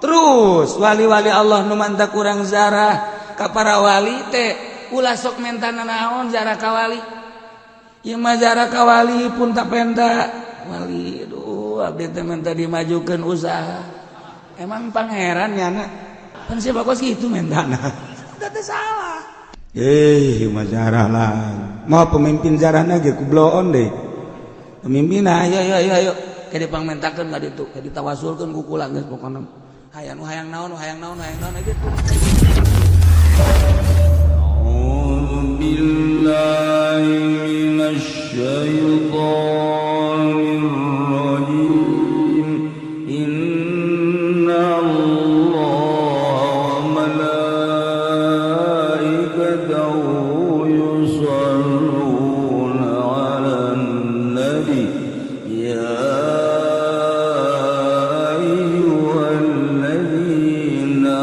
Terus wali-wali Allah nu mantak kurang zarah ka para wali teh ulah sok menta naon zarah ka wali. Ieu mah zarah ka wali pun tak penta. Wali aduh abdi teh menta dimajukeun usaha. Emang pangeran nyana kan siapa kos kitu mentana. Teu salah. Mah zarah lah. Mau pemimpin zarahna ge kubloon deh. Pemimpin ayo ayo ayo ayo ke dipangmentakeun ka ditu, ke ditawasulkeun ku kula geus pokona. Hayang nu hayang naon, hayang naon, hayang naon gitu. A'udzu billahi minasy syaithanir rajim. Inna Allaha wa malaikatahu yusholluna 'alan nabi ya ayyuhalladzina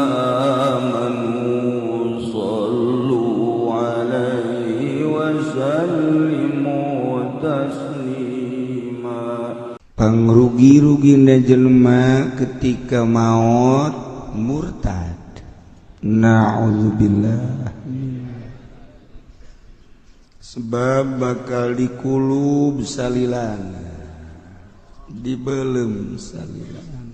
amanu shallu 'alaihi wa sallimu taslima. Pangrugi-rugina jelema ketika maut murtad. Na'udzubillah. Sebab bakal dikulub salilana, dibelem salilana.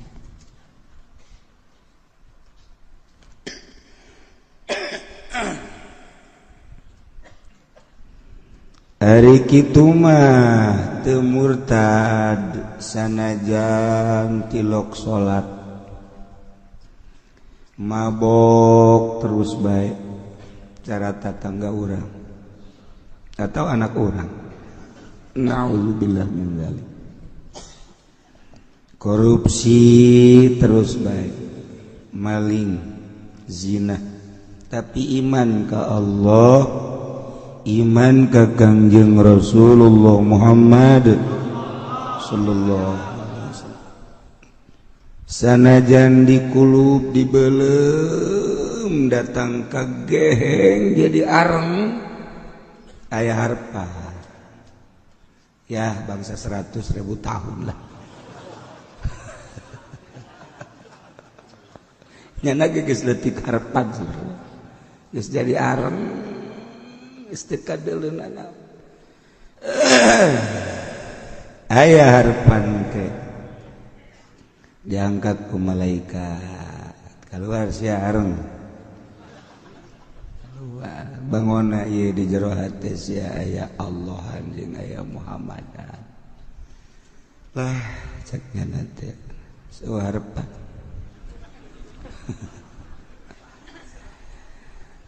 Ari kitu mah teu murtad sanajan tilok salat, mabok terus bae cara tatangga urang atau anak orang. Na'udzubillah min dzalik. Korupsi terus bae, maling, zina, tapi iman ka Allah, iman ka Kangjeng Rasulullah Muhammad sallallahu alaihi wasallam. Sanajan dikulub dibelem datang ka geheng jadi areng aya harpa. Ya bangsa 100.000 tahun lah. Nyana ge geus leutik harapan geus jadi areng geus teu kadeuleunana. Aya harapan teh diangkat ku malaikat keluar sia areng. Bangona ieu di jero hate sia aya Allah jeung aya Muhammadan. Lah cek nyana teh seueuh harapan.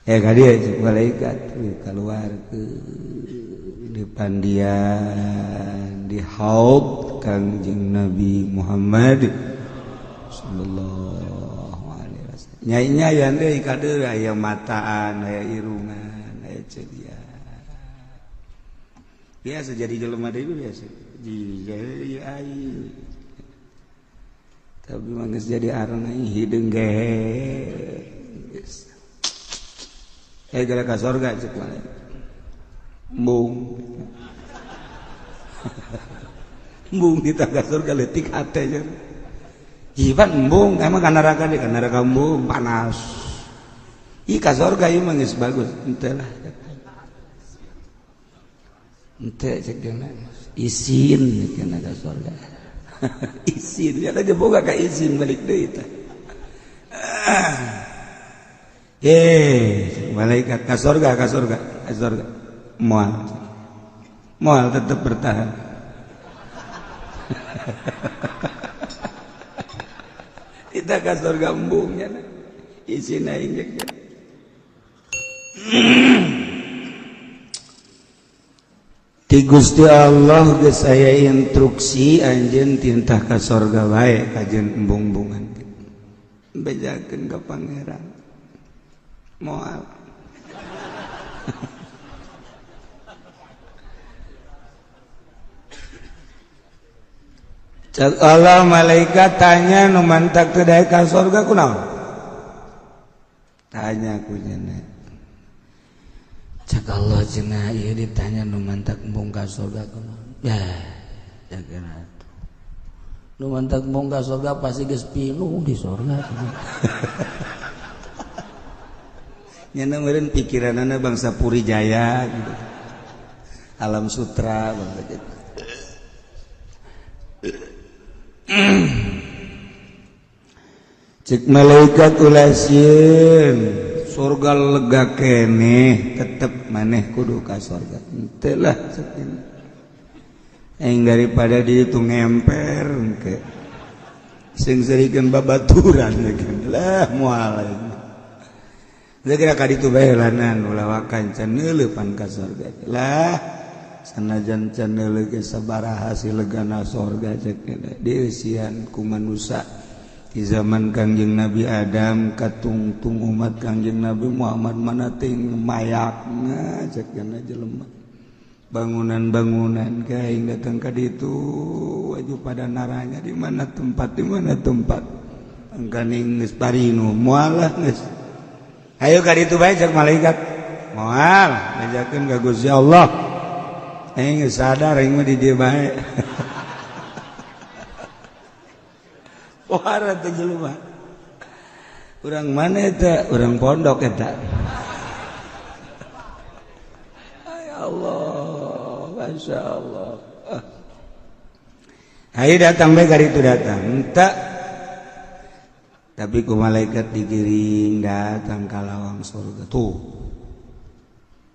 Ka dieu cek malaikat keluar ke di pandian di haud Kangjeng Nabi Muhammad sallallahu alaihi wasallam. Nyai-nyayan deui ka deui aya mataan, aya irungan, aya ceria. Biasa jadi jelema deui biasa. Jadi aing. Tapi mah geus jadi areng aing hideung ge. Geus. Gara ka sorga cek malaikat. Embung. Embung kita ka surga leutik hate nya. Iban embung emang ka neraka deui, ka neraka embung panas. Ih ka sorga ieu mah geus bagus, henteu lah. Henteu cek dina. Isin kana ka sorga. Isin ya teh boga ka izin balik deui tah. Malaikat ka sorga, ka sorga, ka sorga. Moal. Moal tetap bertahan. Kita ka sorga embungnya isin aing jeung. Ti Gusti Allah geus aya instruksi anjeun tintah ka sorga wae kajeun embung-embungan. Bejakeun ka pangeran. Moal. Cak Allah malaikat tanya nu mantak teu daek ka sorga kunaon? Tanya ku cenah. Cak Allah cenah ieu ditanya nu mantak embung ka sorga kunaon? Ya, cak atuh. Nu mantak mong ka surga pasti geus pinuh di surga. Nyana meureun pikiranana bangsa Puri Jaya gitu. Alam Sutra bangsa gitu. Cek malaikat ulah sieun, surga lega keneh tetep maneh kudu ka surga. Henteu lah cek aing daripada di ditu ngemper engke. Sing serikeun babaturan lah moal aing. Kira ka ditu bae lanan ulah wakan can neuleupan ka surga. Lah sanajan can neuleuh ge sabaraha si legana surga cek dieusian ku manusa di zaman Kangjeng Nabi Adam katungtung umat Kangjeng Nabi Muhammad mana ting mayakna cek jelema bangunan-bangunan kaing datang ka ditu waju pada naranya di mana tempat angkaning geus parinu moal lah geus. Ayo ka ditu bae cek malaikat. Moal ngajakeun ka Gusti Allah. Aing geus sadar aing mah di dieu bae. Pohara teh jelema. Urang mana eta? Urang pondok eta. Ya Allah, Masya Allah. Ayo datang bae ka ditu datang. Henteu. Tapi ku malaikat digiring datang ka lawang surga tuh.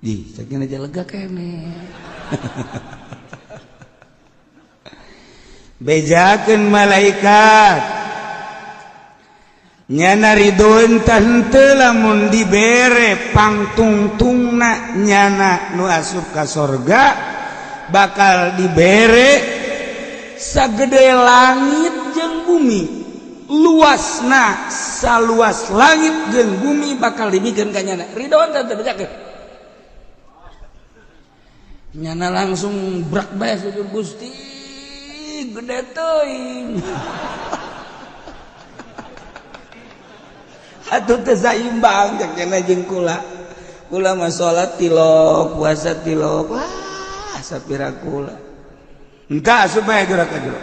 Ih, saking aja lega kene. Bejakeun malaikat. Nyana ridho entah henteu lamun dibere pangtungtungna nyana nu asup ka sorga bakal dibere sagede langit jeung bumi. Luasna saluas langit jeung bumi bakal dibikeun ka nyana. Ridho teh teu bejakeun. Nyana langsung brak bae sujud Gusti gede teuing. Atuh teu saimbang cek nyana jeung kula. Kula mah salat tilok, puasa tilok. Wah, sapira kula. Engka asup bae geura ka jero.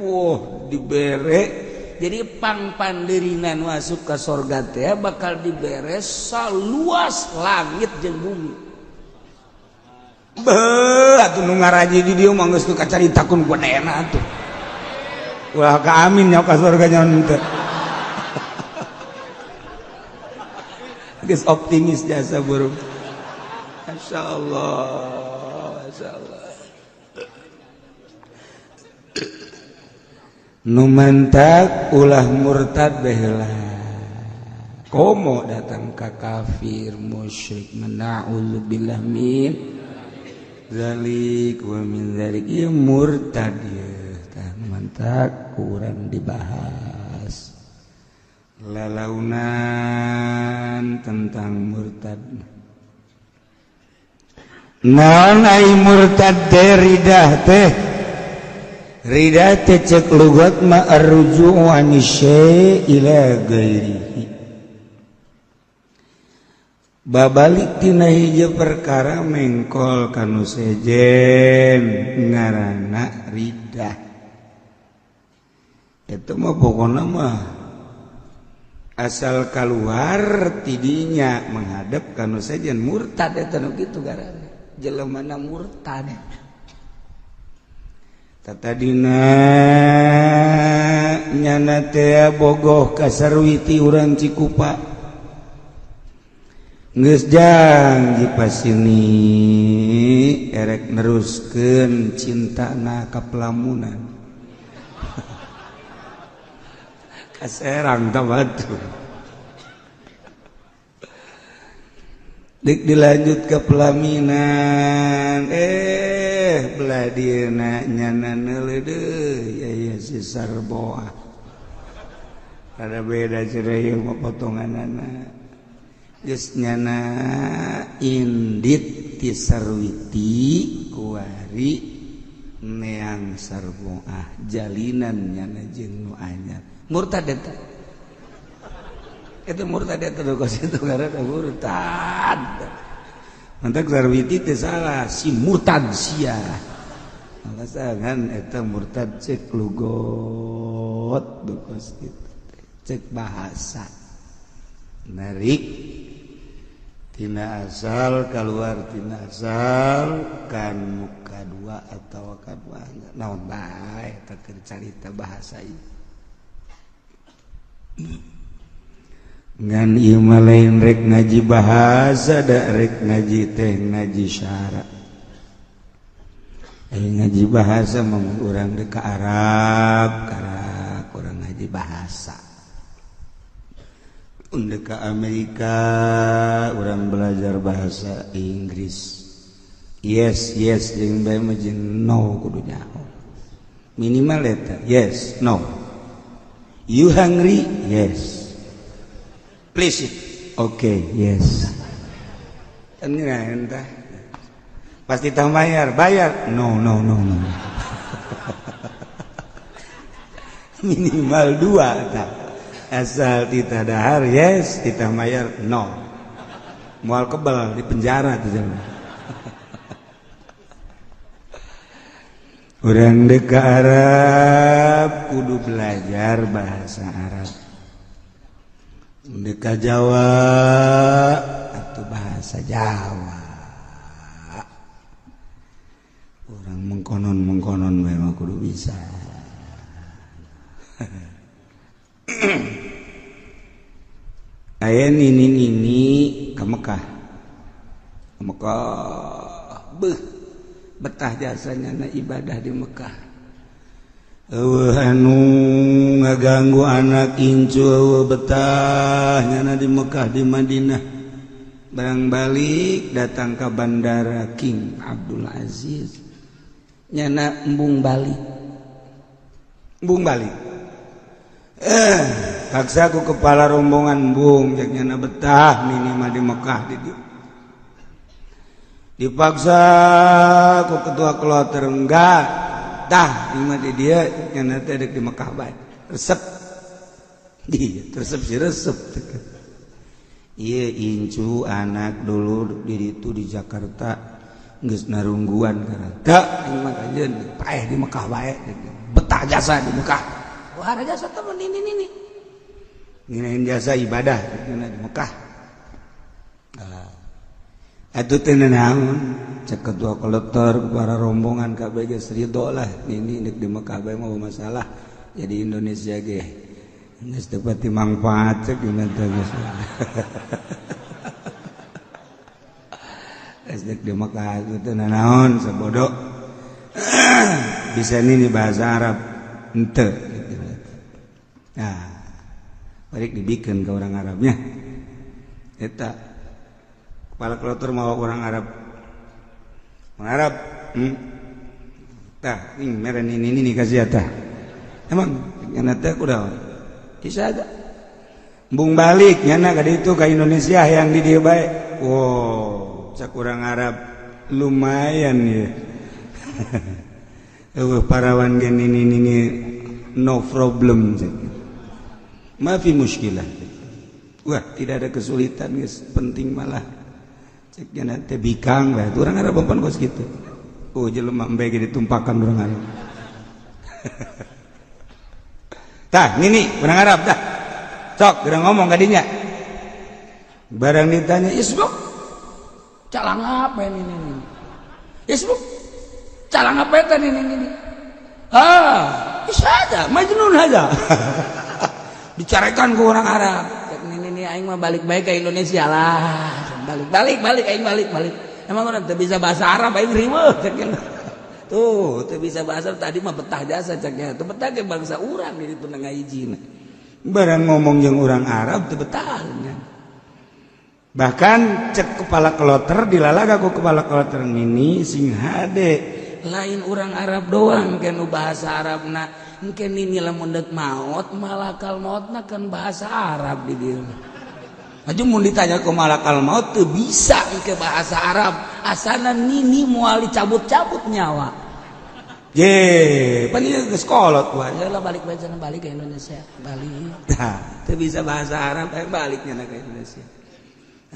Wah, dibere. Jadi pangpandirinan masuk ke sorga teh bakal dibere saluas langit jeung bumi. Beuh, atuh nu ngaraji di dieu mah geus teu kacaritakeun gedena atuh. Ulah ka amin nya ka sorga nyaon teu. Geus optimis jasa burung. Masyaallah, masyaallah. Nu mantak ulah murtad baheula. Komo datang ka kafir musyrik na'udzubillah min zalik wa min zalik ieu murtad ieu tah mantak kurang dibahas lalaunan tentang murtad. Naon ai murtad teh ridah teh? Ridah teh cek lugat ma arruju'u ani syai' ila ghairihi. Babalik tina hiji perkara mengkol kanu sejen ngaranna ridah. Eta mah pokona mah asal keluar tidinya menghadap kanu sejen murtad eta nu kitu garana. Jelemana murtad. Tatadina nyana teh bogoh ka Sarwiti urang Cikupa. Geus janji pasini erek neruskeun cintana ka pelamunan. Ka Serang ta batur. Dik dilanjut ke pelaminan. Belah dieuna nyana neuleuh deui aya si Sarboah. Rada beda cenah ieu mah potonganana. Geus nyana indit ti Sarwiti kuari neang Sarboah jalinan nyana jeung nu anyar. Murtad eta. Itu murtad eta kos itu karena murtad. Mantak Sarwiti teh salah si murtad sia. Pasangan eta murtad cek lugot dukos gitu. Cek bahasa. Narik tina asal keluar tina asal kan muka dua atau kadua naon bae eta keur carita bahasa ieu. Ngan ieu mah lain rek ngaji bahasa da rek ngaji teh ngaji syara. Ngaji bahasa mah urang deuk ka Arab karak urang ngaji bahasa. Undek ka Amerika urang belajar bahasa Inggris. Yes yes jeung bae mah jeung no kudu nyaho. Minimal eta yes no. You hungry? Yes. Please it. Okay, yes. Kan entah. Pasti tak bayar, bayar. No, no, no, no. Minimal dua tak. Asal tidak dahar yes, tidak bayar no. Moal kebal di penjara tuh jalan. Urang deuk ka Arab kudu belajar bahasa Arab. Deuk ka Jawa atau bahasa Jawa. Orang mengkonon-mengkonon memang kudu bisa. Aya nini-nini ke Mekah. Ke Mekah. Beuh, betah jasanya na ibadah di Mekah. Eueuh anu ngaganggu anak incu eueuh betah nyana di Mekah di Madinah. Barang balik datang ke bandara King Abdul Aziz. Nyana embung balik. Embung balik. Paksa ku kepala rombongan embung cek nyana betah minimal di Mekah di dieu. Dipaksa ku ketua kloter enggak. Tah imah di dia nyana teh dek di Mekah bae. Resep. Di resep si resep. Ieu incu anak dulu di ditu di Jakarta geus narungguan karata aing mah kajeun paeh di Mekah bae. Betah jasa di Mekah. Wah, ada jasa temen ini ini. Nginain jasa ibadah di Mekah. Atuh teh naon? Cek ketua kolektor para rombongan kabeh geus ridho lah nini nek di Mekah bae mah masalah. Jadi Indonesia ge geus teu pati mangfaat cek dina teh geus. Geus di Mekah teh naon sabodo. Bisa nini bahasa Arab henteu. Nah, balik dibikin ke orang Arabnya. Eta kepala kloter mau orang Arab. Orang Arab, Tah, ini meren ini kasih tah. Emang nyana teh kuda. Bisa aja. Bung balik nyana ka ditu ka Indonesia yang di dieu bae. Wow, cak urang Arab lumayan ya. Eueuh parawan gen ini no problem cek. Maafi muskilah. Wah, tidak ada kesulitan guys, penting malah. Cek nyana teh bikang bae. Urang Arab pan kos kitu. Oh, jelema embe ge ditumpakan urang Arab. Tah, nini urang Arab tah. Sok, urang ngomong ka dinya. Barang ditanya, "Ismuk, calang apa ini ini?" "Ismuk, calang apa eta ini ini?" Ah, bisa aja, majnun aja. Dicarekan ke orang Arab. Cek nini ini aing mah balik baik ke Indonesia lah. Balik balik balik aing balik balik. Emang orang teu bisa bahasa Arab aing riweuh cek. Tuh, teu bisa bahasa tadi mah betah jasa ceknya. Teu betah ke bangsa urang di ditu ngahijina. Barang ngomong jeung urang Arab teu betah. Bahkan cek kepala kloter dilalaga ku kepala kloter nini sing hade. Lain orang Arab doang kan bahasa Arabna. Engke nini lamun deuk maot malakal maotna kan bahasa Arab di dieu. Aja mun ditanya ke malakal maut teu bisa ke bahasa Arab. Asana nini moal dicabut-cabut nyawa. Ye, pan ieu geus kolot wae. Lah balik bae cenah balik ke Indonesia, balik. Tah, teu bisa bahasa Arab aya baliknya ke Indonesia.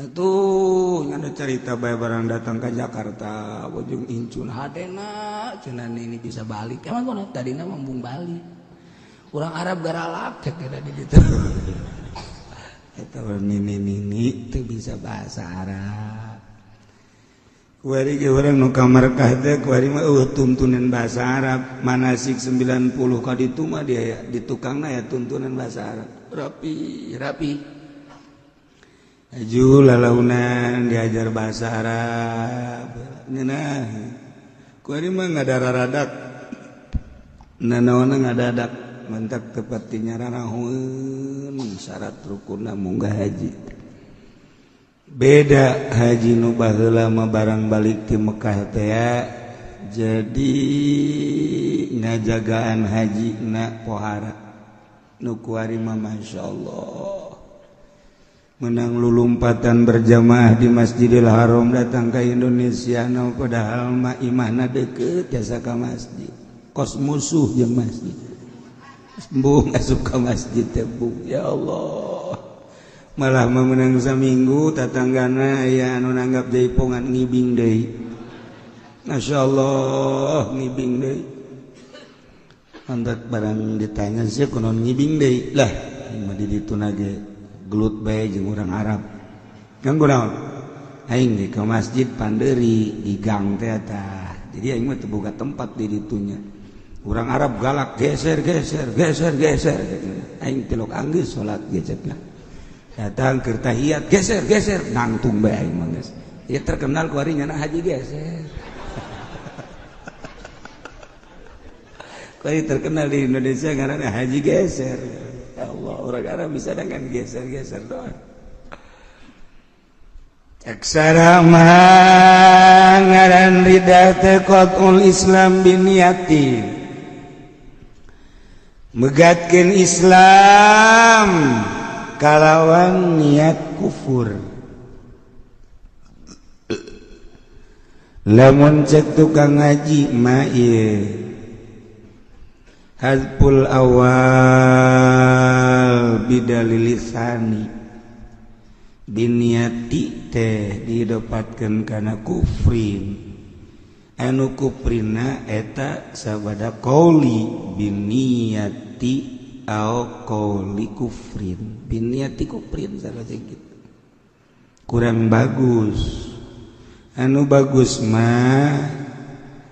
Tuh ada cerita bae barang datang ke Jakarta bojong incun hadena cenah ini bisa balik. Emang kono tadina mambung balik. Urang Arab garalak cek teh di ditu. Eta nini-nini teu bisa bahasa Arab. Kuari ge urang nu ka Markah teh kuari mah eueuh tuntunan bahasa Arab. Manasik 90 ka ditu mah dia di tukangna ya tuntunan bahasa Arab. Rapi, rapi. Aju lalaunan diajar bahasa Arab. Ngeunah. Kuari mah ngadararadak. Nanaonna ngadadak. Mantak tepatinya rarahueun syarat rukunna munggah haji. Beda haji nu baheula mah barang balik ti Mekah teh jadi ngajagaan haji na pohara. Nu kuari mah masyaallah. Menang lulumpatan berjamaah di Masjidil Haram datang ke Indonesia no padahal mah imahna deket jasa ka masjid kos musuh jeung masjid embung asup ka masjid teh bung ya Allah malah memenang saminggu tatanggana aya anu nanggap jaipongan ngibing deui masyaallah ngibing deui antak barang ditanya sih kunaon ngibing deui lah mah di ditu ge gelut bae jeung urang Arab. Kanggo naon? Aing di ke masjid panderi di gang teh tah. Jadi aing mah teu boga tempat di ditunya. Urang Arab galak geser geser geser geser. Aing tilok anggeus salat geus lah. Datang keur tahiyat geser geser nangtung bae aing mah geus. Ieu terkenal ku ari nyana haji geser. Ku ari terkenal di Indonesia ngaranna haji geser. Ya Allah, orang Arab bisa dengan geser-geser doang. Aksara ngaran ridah teh qatul Islam biniati. Megatkeun Islam kalawan niat kufur. Lamun cek tukang ngaji mah ieu hadful awal bidalilisani biniati teh didapatkeun kana kufrin anu kufrina eta sabada qauli biniati au qauli kufrin biniati kufrin salah gitu kurang bagus anu bagus mah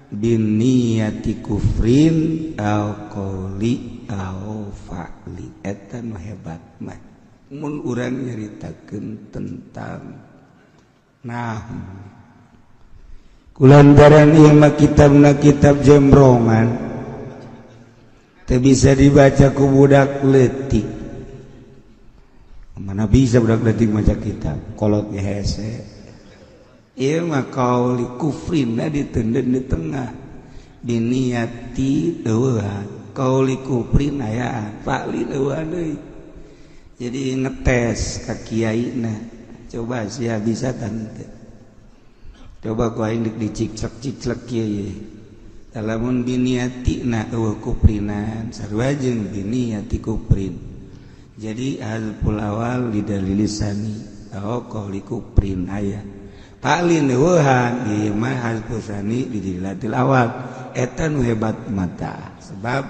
biniyati kufrin au qauli au fa'li eta nu hebat mah mun urang nyaritakeun tentang nah kulantaran ieu mah kitabna kitab jembrongan teu bisa dibaca ku budak leutik mana bisa budak leutik maca kitab kolot ge hese. Ieu mah qauli kufrinna ditenden di tengah biniati eueuhan qauli kufrin aya fa'li eueuhan deui. Jadi ngetes ka kiaina coba sia bisa tante coba ku aing deuk diciclek-ciclek kieu lamun biniati na eueuh kufrinan sarua jeung biniati kufrin. Jadi alful awal lidalilisani au qauli kufrin aya paling leuwehan ieu mah hasbusani di dilatil awal eta nu hebat mata sebab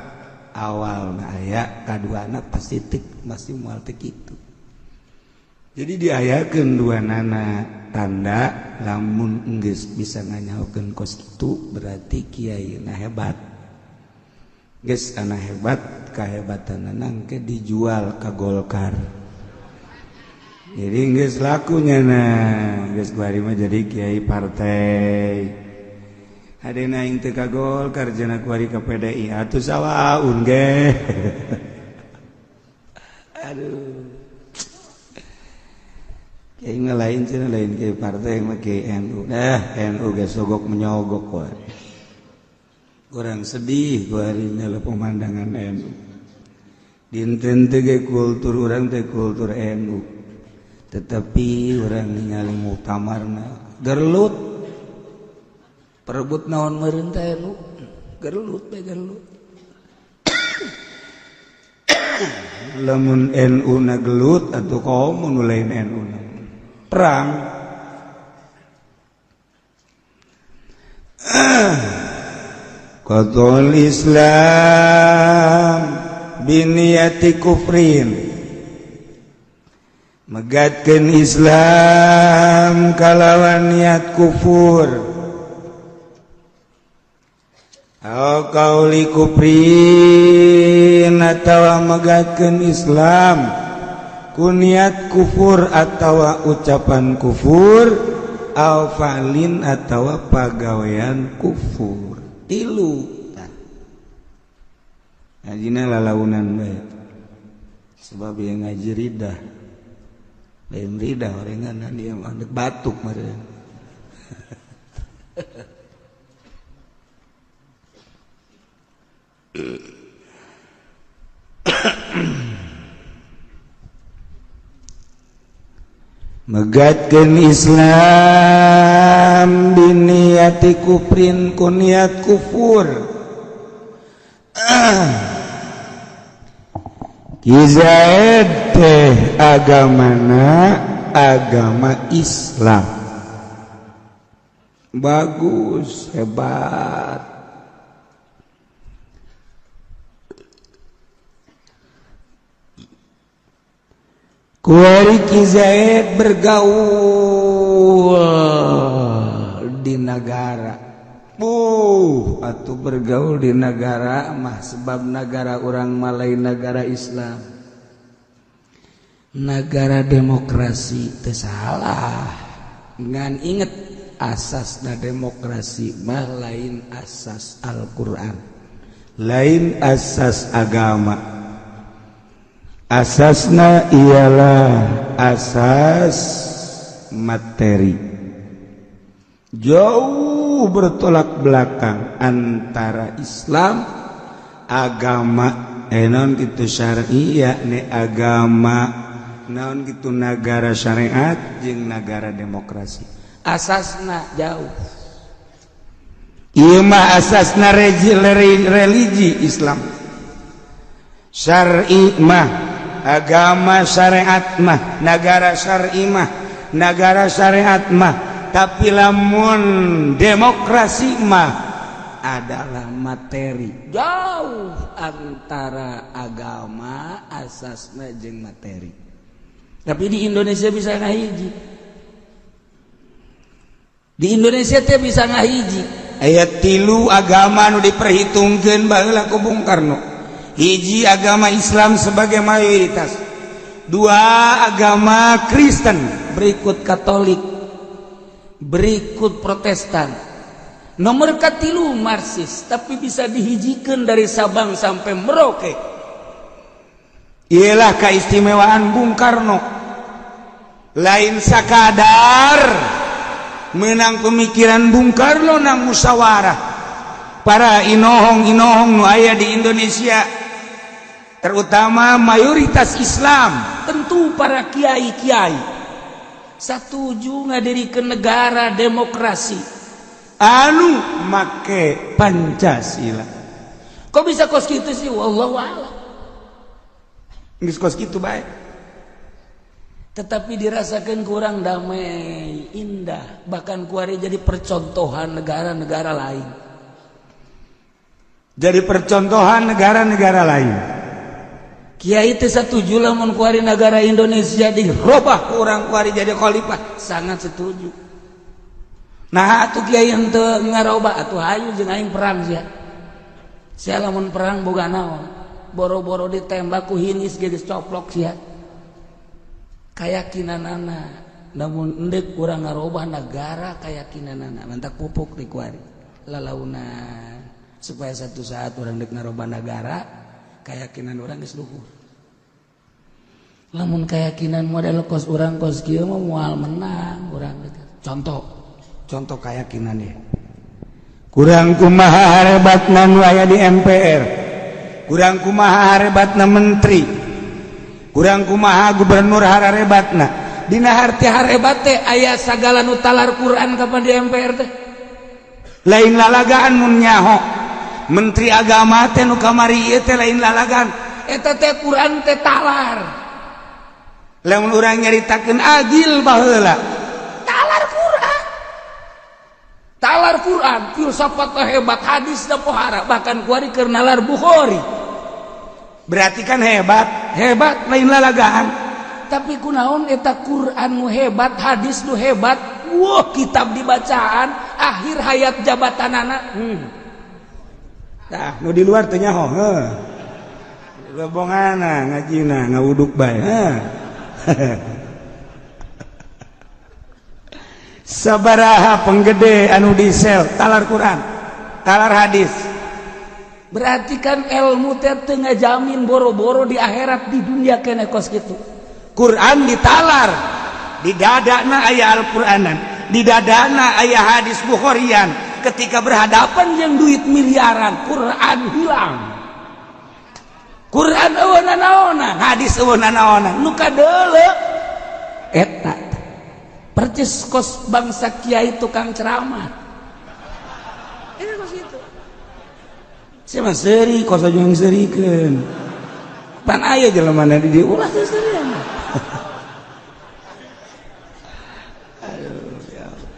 awal aya kaduana pasti teu masih moal teu kitu. Jadi diayakeun dua nana tanda lamun geus bisa nganyahokeun kos kitu berarti kiai na hebat. Geus ana hebat kahebatanna engke dijual ka Golkar. Jadi geus lakunya nah geus kuari mah jadi kiai partai. Hadena aing teu ka Golkar cenah kuari ka PDI atuh sawaun ge. Aduh. Kiai mah lain cenah lain kiai partai mah kiai NU. Dah NU ge sogok menyogok kuari. Kurang sedih kuari nya pemandangan NU. Dinten teh ge kultur urang teh kultur NU. Tetapi orang ningali muktamarna gerlut perebut naon meureun teh nu gerlut teh gerlut lamun NU na gelut atuh komo nu lain NU na. Perang. Qatul Islam biniyati kufrin, megatkeun Islam kalawan niat kufur. Aw qauli kufrin atawa megatkeun Islam ku niat kufur atawa ucapan kufur, aw fa'lin atawa pagawean kufur. Tilu ngajina lalaunan bae sebab yang ngaji ridah lain ridah orengan dia mah batuk meureun. Megatkeun Islam biniyati kufrin ku niat kufur. Ki Zaid teh agamana agama Islam, bagus, hebat. Kuari Ki Zaid bergaul di negara. Atau bergaul di negara mah sebab negara orang Malay negara Islam, negara demokrasi teu salah. Ngan inget asasna demokrasi mah lain asas Al-Qur'an, lain asas agama. Asasna ialah asas materi. Jauh bertolak belakang antara Islam agama naon kitu syar'i yakni agama naon kitu nagara syariat jeung nagara demokrasi. Asasna jauh. Ieu mah asasna religi Islam. Syar'i mah agama syariat mah nagara syar'i mah nagara syariat mah. Tapi lamun demokrasi mah adalah materi. Jauh antara agama asasna jeung materi. Tapi di Indonesia bisa ngahiji. Di Indonesia teh bisa ngahiji. Aya 3 agama nu diperhitungkeun baheula ku Bung Karno. Hiji agama Islam sebagai mayoritas, 2 agama Kristen, berikut Katolik, berikut Protestan, nomor katilu Marxis. Tapi bisa dihijikan dari Sabang sampai Merauke. Ialah keistimewaan Bung Karno. Lain sakadar menang pemikiran Bung Karno nang musyawarah para inohong-inohong nu aya di Indonesia, terutama mayoritas Islam, tentu para kiai-kiai satuju ngadirikeun negara demokrasi anu make Pancasila. Kok bisa kos kitu sih? Wallahu a'lam. Geus kos kitu bae. Tetapi dirasakan kurang damai, indah, bahkan kuari jadi percontohan negara-negara lain. Jadi percontohan negara-negara lain. Kiai teh satuju lamun kuari negara Indonesia dirobah kurang kuari jadi khalifah, sangat setuju. Nah atuh kiai henteu ngarobah atuh hayu jeung aing perang sia. Sia lamun perang boga naon? Boro-boro ditembak ku hinis ge geus coplok sia. Kayakinanana namun endek urang ngarobah negara kayakinanana mantak pupuk di kuari lalaunan supaya satu saat urang dek ngarobah negara keyakinan urang geus luhur. Lamun keyakinan model kos urang kos kieu mah moal menang urang. Contoh keyakinan ya. Kurang kumaha hebatna nu aya di MPR, kurang kumaha hebatna menteri, kurang kumaha gubernur harebatna. Dina harti harebat teh aya sagala nu talar Quran kapan di MPR teh. Lain lalagaan mun nyaho menteri agama teh nu kamari ieu teh lain lalagaan, eta teh Quran teh talar. Lamun urang nyaritakeun adil baheula talar Quran. Talar Quran, filsafat hebat, hadis da pohara, bahkan kuari keur nalar Bukhari. Berarti kan hebat, hebat lain lalagaan. Tapi kunaon eta Quran nu hebat, hadis nu hebat, wah kitab dibacaan akhir hayat jabatanana. Tah, nu di luar teu nyaho, heuh. Lebongana ngajina ngawuduk bae, heuh. Sabaraha penggede anu disel talar Quran, talar hadis. Berarti kan ilmu teh teu ngajamin boro-boro di akhirat, di dunia kene kos kitu. Quran ditalar, di dadana aya Al-Qur'anan, di dadana aya hadis Bukharian. Ketika berhadapan yang duit miliaran, Quran hilang. Quran eueuh nanaonan, hadis eueuh nanaonan, nu kadeuleu eta. Percis kos bangsa kiai tukang ceramah. Ini kos itu. Sia mah seuri kos jeung seurikeun. Pan aya jelema di dieu ulah teu seurian. Aduh ya Allah.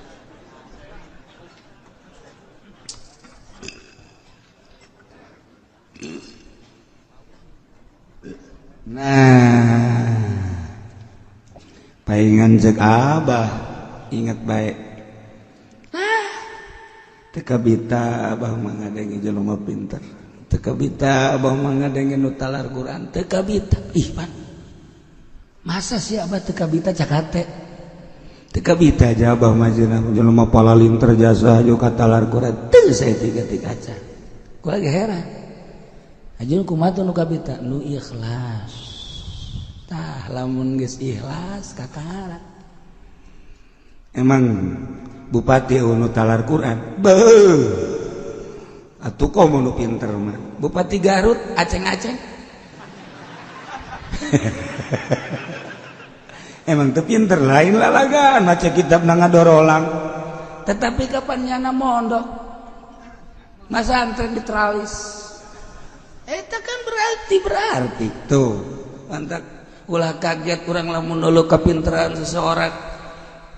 Nah, paingan cek abah ingat baik. Nah, teu kabita abah mah ngadenge jelema pinter. Teu kabita abah mah ngadenge nu talar Quran, teu kabita. Ih pan. Masa sih abah teu kabita cak hate? Teu kabita aja abah mah jelema palalinter jasa jo ka talar Quran. Teu saya tiga-tiga kaca. Gua lagi heran. Ajeun kumaha tuh nu kabita? Nu ikhlas. Tah lamun geus ikhlas kakara. Emang bupati nu talar Quran? Beuh. Atuh komo nu pinter mah. Bupati Garut aceng-aceng. Emang teu pinter lain lalagan maca kitab na ngadorolang. Tetapi kapan nyana mondok? Masa antren di teralis. Eta kan berarti tuh mantap. Ulah kaget urang lamun dulu kepinteran seseorang,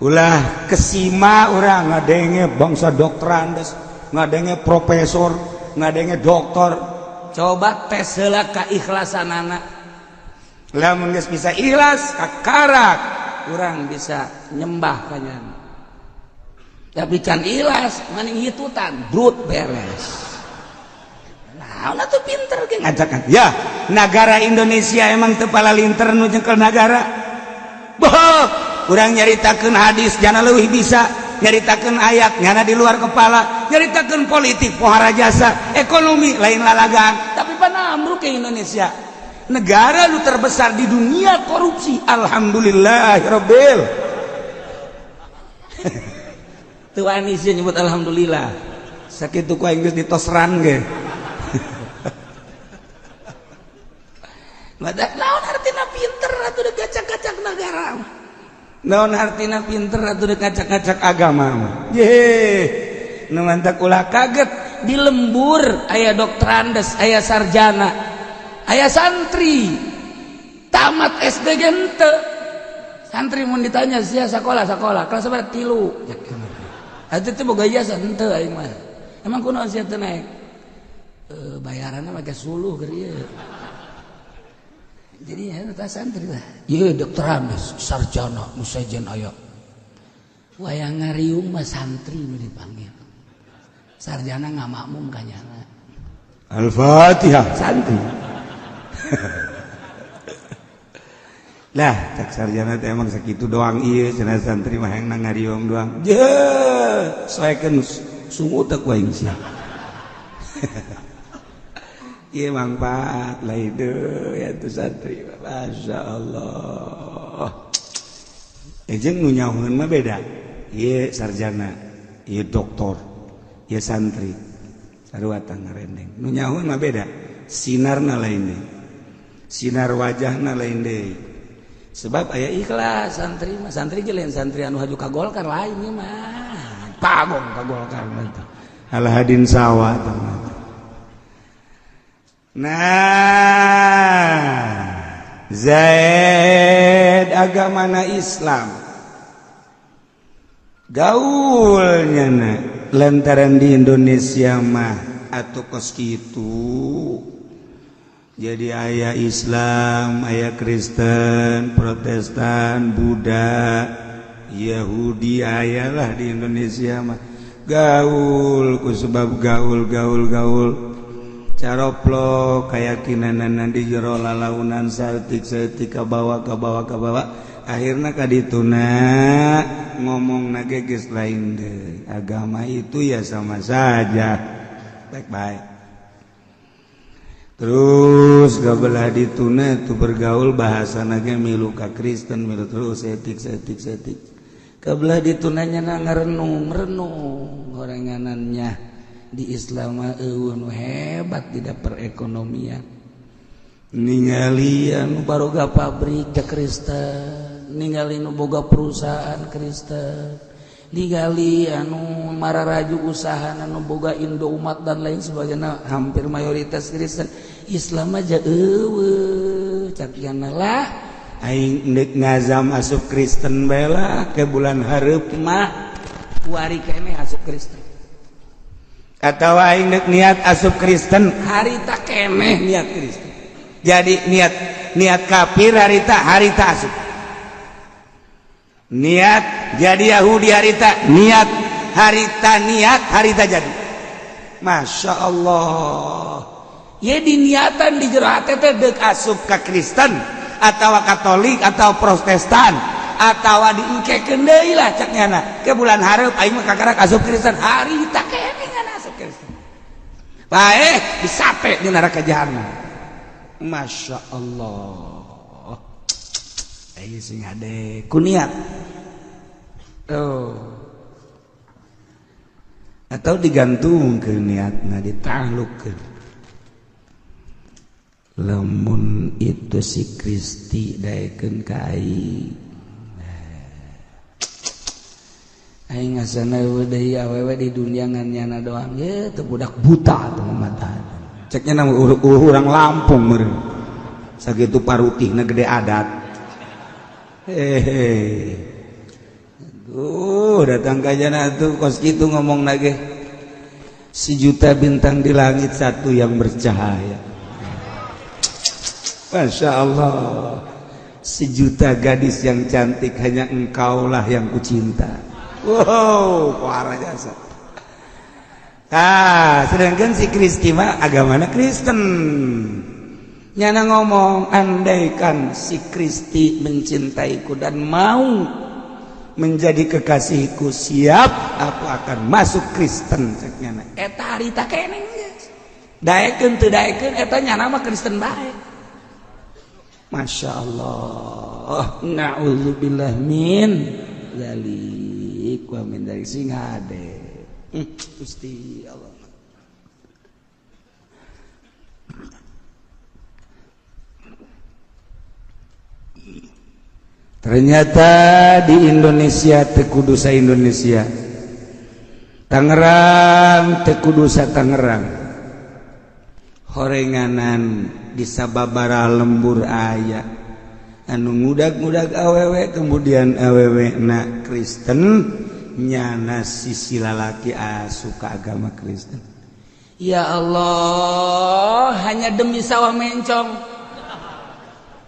ulah kesima urang ngadenge bangsa dokterandes, ngadenge profesor, ngadenge doktor. Coba tes heula keikhlasanana. Lamun geus bisa ikhlas kakarak urang bisa nyembah ka nyana. Tapi can ikhlas maning hitutan brut beres. Nah, tuh pinter ge ngajakan. Ya, negara Indonesia emang teu palalinter nu nyekel nagara. Boh, urang nyaritakeun hadis jana leuwih bisa, nyaritakeun ayat nyana di luar kepala, nyaritakeun politik pohara jasa, ekonomi lain lalagan. Tapi panamruk ke Indonesia. Negara nu terbesar di dunia korupsi. Alhamdulillahirabbil. Teu wani sih nyebut alhamdulillah. Sakitu ku aing geus ditosran ge. Madak naon artina pinter atuh deuk kacak-kacak negara mah. Naon artina pinter atuh deuk kacak-kacak agama mah. Ye, nu mantak ulah kaget di lembur aya dokterandes, aya sarjana, aya santri. Tamat SD ge henteu. Santri mun ditanya sia sakola sakola, kelas sabaraha 3. Atuh teh boga ijazah henteu aing mah. Emang kunaon sia teu naik? Bayaranna make suluh keur ieu. Jadi ya eta santri lah. Ieu dokterandes, sarjana, nu sejen aya. Wayang ngariung mah santri nu dipanggil. Sarjana ngamakmum ka nyana. Al-Fatihah santri. Lah, cak sarjana teh emang sakitu doang ieu cenah santri mah hayang ngariung doang. Je, soekeun sungut teh ku aing sia. Iya manfaat lah itu ya tuh santri, masya Allah. Jeung nu nyahueun mah beda. Ieu sarjana, ieu doktor, ieu santri. Sarua tah ngarendeng. Nu nyahueun mah beda. Sinarna lain deui. Sinar wajahna lain deui. Sebab aya ikhlas santri mah, santri ge lain santri anu haju ka Golkar lain ieu mah. Pagong ka Golkar mah teh. Alahadin sawah teh. Nah, Zaid agamana Islam gaulnya na lantaran di Indonesia mah atau kos kitu jadi aya Islam, aya Kristen, Protestan, Buddha, Yahudi ayalah di Indonesia mah gaul ku sebab gaul gaul gaul caroplok keyakinan di jero lalaunan saeutik-saeutik kabawa kabawa kabawa akhirna kadituna ngomong nage geus lain deui agama itu ya sama saja baik-baik terus gabelah dituna itu bergaul bahasa nage milu ka Kristen milu terus etik etik etik kabelah ditunanya na ngarenung renung gorenganannya di Islam mah eueuh nu hebat tidak perekonomian ningali anu baroga pabrik ke Kristen ningali nu boga perusahaan Kristen ningali anu mararaju usaha anu boga Indomaret dan lain sebagainya hampir mayoritas Kristen Islam aja eueuh cak lah aing deuk ngazam asup Kristen bae lah ke bulan hareup mah kuari keneh asup Kristen atau aing deuk niat asup Kristen harita keneh niat Kristen jadi niat niat kafir harita harita asup niat jadi Yahudi harita niat harita niat harita jadi Masya Allah ya diniatan di jero hate teh deuk asup ka Kristen atau Katolik atau Protestan atau diengkekeun deui lah cak nyana ke bulan hareup aing mah kakarak asup Kristen harita keneh nyana asup Kristen bae disate di neraka jahanam Masya Allah aing sing hade ku niat oh atau digantungkeun niatna ditaklukkeun lamun itu si Kristi daekeun ka aing aing ngasana deui awewe di dunia ngan nyana doang ye teu budak buta tuh mata ceknya na urang Lampung meureun sakitu parutihna gede adat hehe tuh datang ka jana tuh kos kitu ngomong nage sejuta bintang di langit satu yang bercahaya Masya Allah sejuta gadis yang cantik hanya engkaulah yang kucinta. Wow, parah jasa. Ah, sedangkan si Kristi mah agamana Kristen. Nyana ngomong, andaikan si Kristi mencintaiku dan mau menjadi kekasihku, siap aku akan masuk Kristen cek nyana. Eta harita keneh geus. Daekeun teu daekeun eta nyana mah Kristen bae. Masya Allah, na'udzubillah min dzalik wa min dzalik sing hade. Gusti Allah. Ternyata di Indonesia teu kudu sa Indonesia. Tangerang teu kudu sa Tangerang. Horenganan di sababara lembur aya anu ngudag-ngudag awewe kemudian awewe na Kristen nyana sisi lalaki asuka agama Kristen. Ya Allah, hanya demi sawah mencong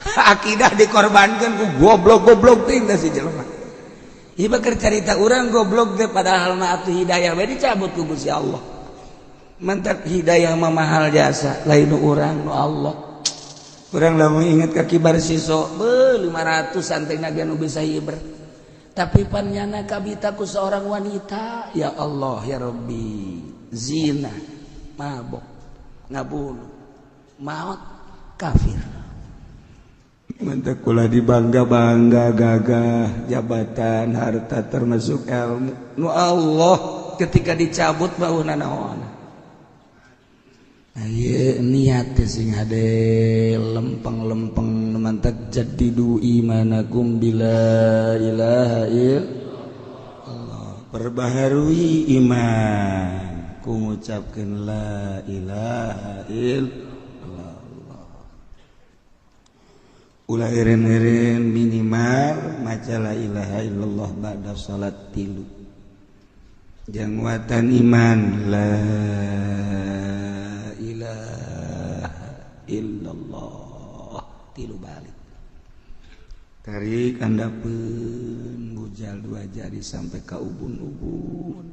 akidah dikorbankan ku goblok-goblok teh si jelema. Ieu keur carita urang goblok teh padahal mah atuh hidayah we dicabut ku Gusti Allah. Mantap hidayah mah mahal jasa lain nu urang nu Allah. Urang lamun inget ka kibar siso beuh 500 santai ge nu bisa hiber. Tapi pan nyana kabita ku seorang wanita, ya Allah ya Rabbi, zina, mabok, ngabunuh, maut, kafir. Mantap kula dibangga-bangga gagah jabatan harta termasuk ilmu nu Allah ketika dicabut bau nanaon. Aye niat sing hade lempeng-lempeng mantak jadidu imanakum bila ilaha illallah. Perbaharui iman ku ngucapkeun la ilaha illallah. Ulah eureun-eureun, minimal maca la ilaha illallah ba'da salat tilu. Jang nguatan iman, la ilaha illallah tilu balik. Tarik handapeun, bujal dua jari sampai ke ubun-ubun,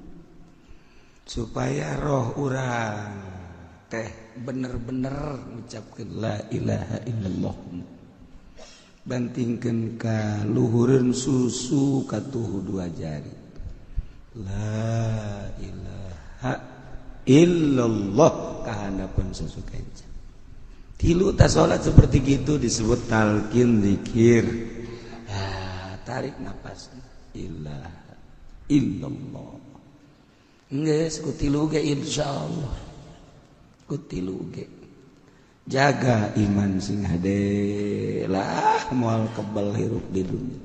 supaya roh urang teh bener-bener ngucapkeun la ilaha illallah. Bantingkeun ka luhureun susu katuhu dua jari, la ilaha illallah kahandapeun susu kenca tilu. Tas salat seperti gitu disebut talqin zikir. Ah, tarik nafas, ilaha illallah. Geus ku tilu ge, insyaallah ku tilu ge jaga iman sing hade lah, moal kebal hirup di dunia.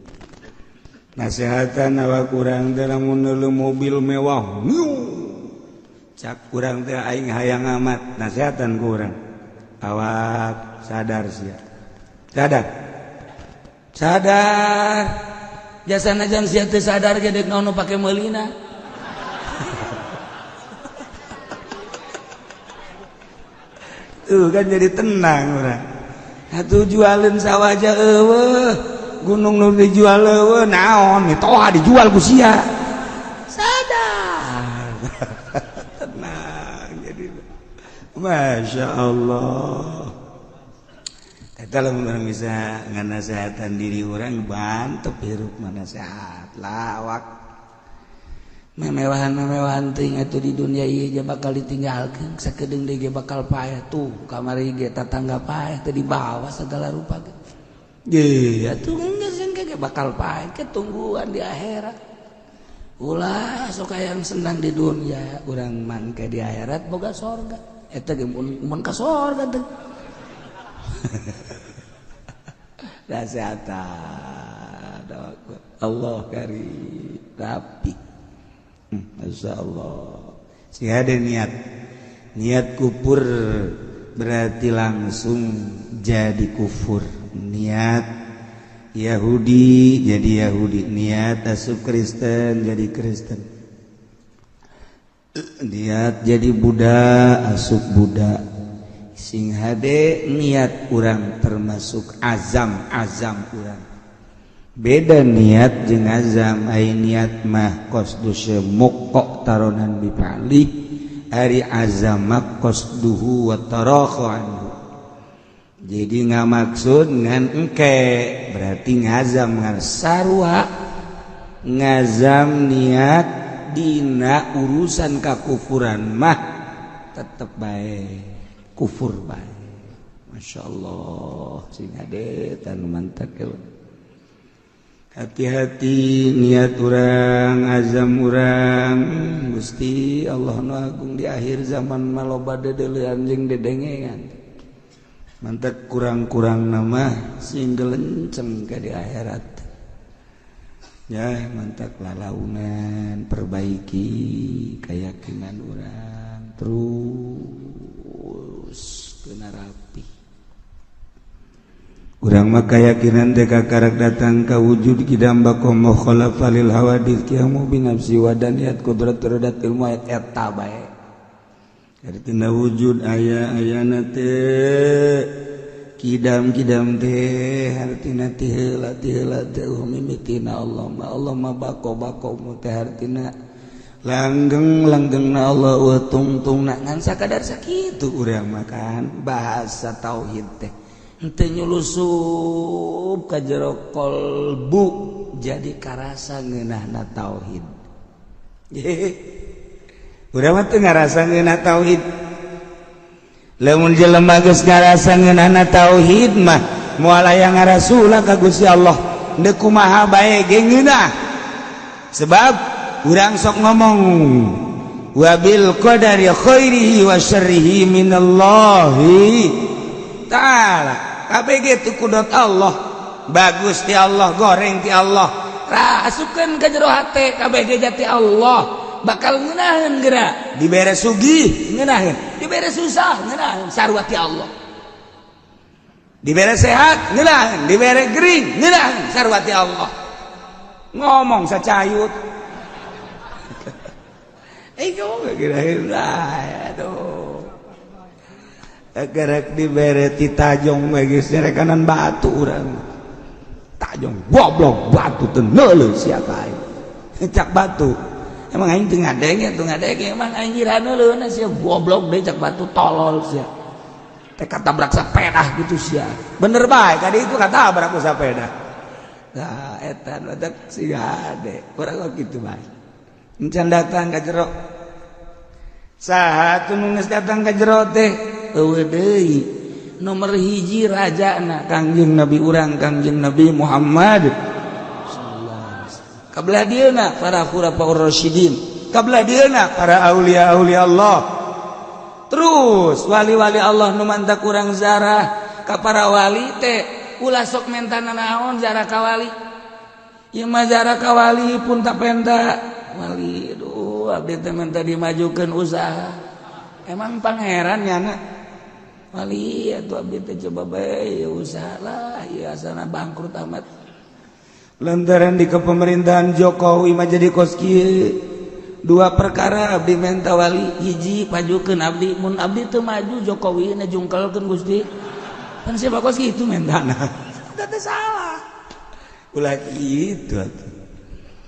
Nasehatan awak urang teh, lamun mobil mewah cak kurang teh, aing hayang amat. Nasehatan ku urang, awak sadar sia? Sadar, sadar jasa najan sia teu sadar ge deuk naon pake meulina. Tuh kan jadi tenang urang. Atuh jualin sawah aja eueuh, gunung nu dijual eueuh, naon mitoha dijual ku sia. Sadar. Tenang jadi. Masya Allah. Eta lamun urang bisa nganasehatan diri urang, bantep hirup mana sehat lawak. Memewahan memewahan ting atuh di dunia ieu ge bakal ditinggalkeun sakedeung deui ge, bakal paeh. Tuh kamari ge tatangga paeh teh, dibawa segala rupa ge. Ye atuh geus ge bakal paeh ke, tungguan di akhirat. Ulah sok yang senang di dunia, urang mangke di akhirat boga sorga. Eta ge mun ka sorga teh. Nasehatan Allah karim rapi. Masya Allah. Si ada niat niat kufur berarti langsung jadi kufur. Niat Yahudi jadi Yahudi, niat asup Kristen jadi Kristen, niat jadi Buddha asup Buddha. Sing hade niat urang, termasuk azam. Azam urang beda niat jeung azam. Ai niat mah qasdu muqtaranan bi fa'li, ari azam mah qasduhu wa tarakhu anhu. Jadi nggak maksud ngan engke berarti ngazam, ngan sarua ngazam niat dina urusan kakufuran mah tetep baik kufur baik. Masya Allah, sing hade tan mantap. Hati-hati niat urang, azam urang. Gusti Allah nu agung, di akhir zaman maloba dedeulean jeung dedengean. Mantap kurang-kurang nama sing gelenceng ke di akhirat ya. Mantap lalaunan, perbaiki keyakinan urang terus kena rapi. Urang mah keyakinan teh kakarek datang ka wujud kidam baqa mukhalafah lil hawadits qiyamu bi nafsi wadaniyat qudrat iradat ilmu ayat eta bae. Artina wujud aya ayana teh kidam kidam teh hartina ti heula, ti heula teh mimitina Allah mah. Allah mah bako bako mu teh hartina langgeng langgeng na Allah wa tungtung na ngan sakadar sakitu. Urang makan bahasa tauhid teh henteu nyulusup ka jero kolbu jadi karasa ngeunahna tauhid. Urang mah teu ngarasa ngeunah tauhid. Lamun jelema geus ngarasa ngeunahna tauhid mah moal aya ngarasula ka Gusti Allah, deuk kumaha bae ge ngeunah. Sebab urang sok ngomong wabil qadari khairihi wa syarrihi minallahi ta'ala. KBG itu kudrat Allah, bagus ti Allah, goreng ti Allah. Asupkeun ka jero hate KBG jati Allah, bakal ngeunaheun geura. Dibere sugih ngeunaheun, dibere susah ngeunaheun, sarua ti Allah. Dibere sehat ngeunaheun, dibere gering ngeunaheun, sarua ti Allah. Ngomong sacayut. Eh, kamu kira aduh. Gerek dibere ti tajong bae geus rekanan batu urang. Tajong goblok batu teu neuleuh sia ka aing. Cak batu. Emang aing teu ngadenge, teu ngadenge, emang aing kira neuleuh sia goblok deui cak batu, tolol sia. Teh katabrak sepeda gitu sia. Bener bae kadi itu katabrak ku sepeda. Nah, eta badak sia hade. Urang kitu bae. Encan datang ka jero. Saha tuh nu geus datang ka jero teh? Eueuh deui. Nomor hiji rajana Kangjeng Nabi urang, Kangjeng Nabi Muhammad sallallahu alaihi wasallam. Kabelah dieuna para khulafaur rasyidin, kabelah dieuna para aulia-aulia Allah. Terus wali-wali Allah nu manta kurang zarah ka para wali teh ulah sok menta naon zarah ka wali. Ieu mah zarah ka wali pun tak penta. Wali, aduh, abdi teh menta dimajukeun usaha. Emang pangeran nyana? Wali atuh abdi teh coba bae usaha lah, ieu asana bangkrut amat. Lantaran di kepemerintahan Jokowi mah jadi kos kieu. Dua perkara abdi menta wali, hiji pajukeun abdi, mun abdi teu maju Jokowi na jungkelkeun Gusti. Kan siapa kos kitu mentana. Teu salah. Ulah kitu atuh.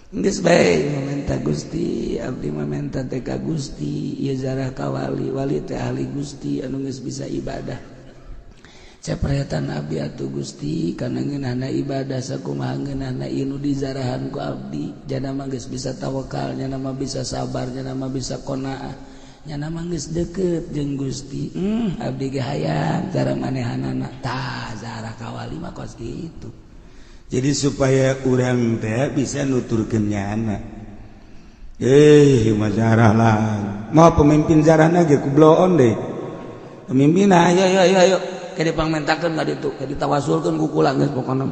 Geus bae meminta Gusti, abdi meminta teh ka Gusti, ieu zarah ka wali, wali teh ahli Gusti anu geus bisa ibadah. Cepretan abdi atuh Gusti kana ngeunahna ibadah sakumaha ngeunahna ieu nu dizarahan ku abdi, jana mah geus bisa tawakal, nyana mah bisa sabar, nyana mah bisa qanaah, nyana mah geus deukeut jeung Gusti. Abdi ge hayang cara manehanana. Tah zarah ka wali mah kos kitu. Jadi supaya urang teh bisa nuturkeun nyana. Eh, mah zarah lah. Mau pemimpin zarahna ge kubloon deh. Pemimpin ayo ayo ayo ayo. Kayak dipangmentakeun ka ditu, kayak ditawasulkeun ku kula geus pokona.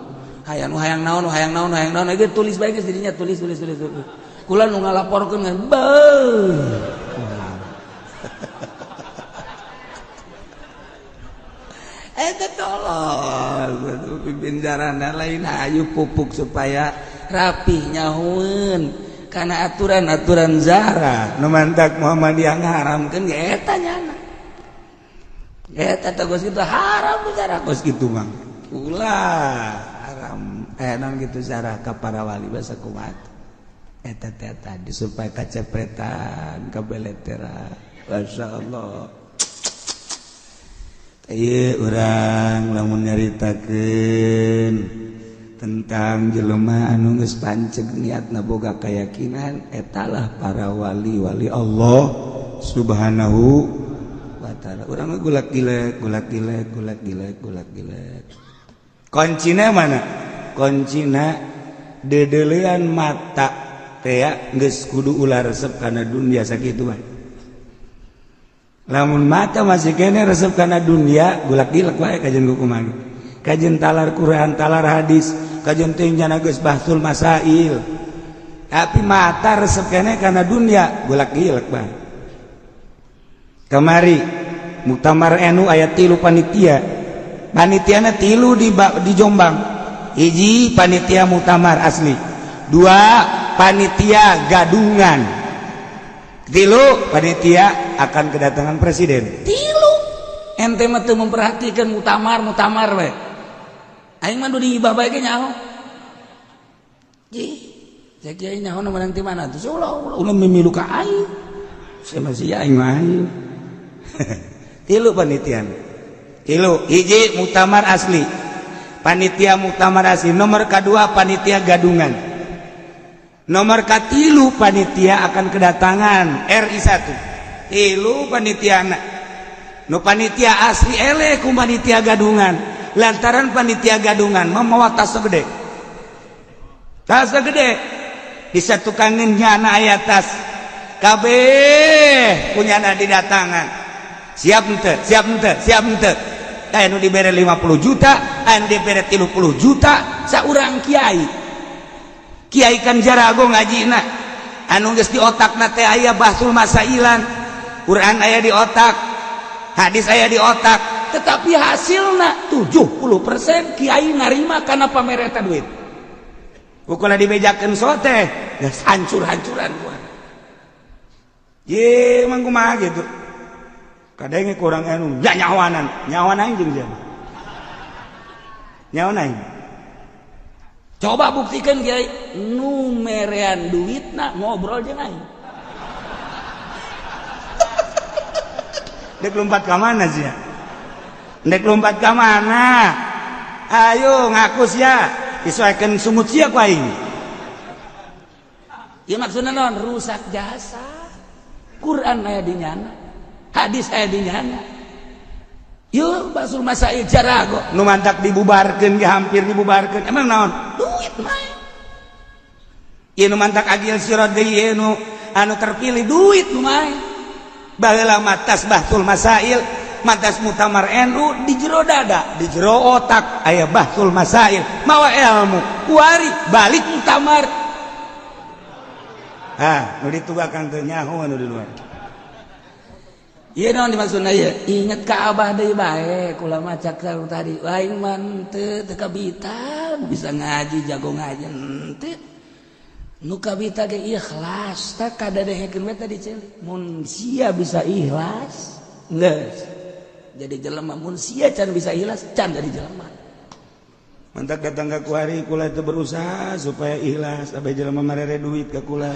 Hayang nu hayang naon, hayang naon, hayang naon, ge tulis bae geus dirinya, tulis tulis tulis tulis. Kula nu ngalaporkeun kan beuh. Eta tolol pimpin jarana lain hayu pupuk supaya rapih nyahueun karena aturan-aturan zarah nu mantak Muhammadiyah ngaharamkeun ge eta nyana. Eta teh geus kitu haram zarah kos kitu mah. Ulah haram naon kitu zarah ka para wali basa kumaha. Eta teh tadi supaya kacepretan kabeleteran. Masyaallah. Ieu urang lamun nyaritakeun tentang jelema anu geus panceg niatna boga keyakinan, etalah para wali-wali Allah Subhanahu wa taala. Urang mah gulak gilek, gulak gilek, gulak gilek, gulak gilek. Kuncina mana? Kuncina dedelean mata teh geus kudu ulah resep kana dunia sakitu bae. Lamun mata masih kene resep kana dunia, gulak gilek wae kajian kumaha. Kajian talar Quran, talar hadis, kajian teh nyana geus bahsul masail. Tapi mata resep kene kana dunia, gulak gilek bae. Kamari Muktamar NU aya 3 panitia. Panitiana 3 di Jombang. Hiji panitia muktamar asli, 2 panitia gadungan, 3 panitia akan kedatangan presiden. 3 ente mah teu memperhatikan muktamar muktamar we. Aing mah di ibah bae ge nyaho. Ji, cek kiai nyaho nu menang ti mana tuh? Ulah ulah mimilu ka aing. Saya masih aing mah aing. 3 panitia. 3, hiji muktamar asli. Panitia muktamar asli, nomor kedua panitia gadungan. Nomor katilu panitia akan kedatangan RI 1. 3 panitia nu panitia asli eleh ku panitia gadungan. Lantaran panitia gadungan memawa tas gede. Tas gede disatukangeun nyana aya tas. Kabeh punyana didatangan. Siap henteu? Siap henteu? Siap henteu? Aya nu dibere 50 juta, aya nu dibere 30 juta, saurang kiai. Kiai kan jarago ngajina. Anu geus di otakna teh aya bahsul masailan. Quran aya di otak, hadis aya di otak. Tetapi hasilna 70% kiai narima karena pamereta duit. Ukur dibejakeun sote geus hancur-hancuran gua. Ye emang kumaha gitu. Kadang kurang anu ya nyawanan, nyawan aing jeung siapa? Nyawan aing. Coba buktikan kiai nu merean duitna ngobrol jeung aing. Dek lompat ka mana sih ya? Dek lompat ka mana? Ayo ngaku sia, disoekeun sumut sia ku aing. Ieu maksudna naon? Rusak jasa. Quran aya di nyana, hadis aya di nyana. Yeuh basul masail jarago nu mantak dibubarkeun ge hampir dibubarkeun. Emang naon? Duit mah. Ieu nu mantak agil sirot deui ieu nu anu terpilih duit nu mah. Baheula matas bahsul masail, matas mutamar NU di jero dada, di jero otak aya bahsul masail, mawa ilmu, kuari balik mutamar. Ah, nu ditugakan teu nyaho anu di luar. Ieu naon dimaksudna ieu? Inget ka abah deui bae, kula mah cak tadi, aing mah teu teu kabita bisa ngaji, jago ngaji henteu. Nu kabita ge ikhlas, tak kadadehekeun we tadi ceuli. Mun sia bisa ikhlas, geus jadi jelema. Mun sia can bisa ikhlas, can jadi jelema. Mantak datang ka kuari kula teu berusaha supaya ikhlas, abeh jelema marere duit ka kula.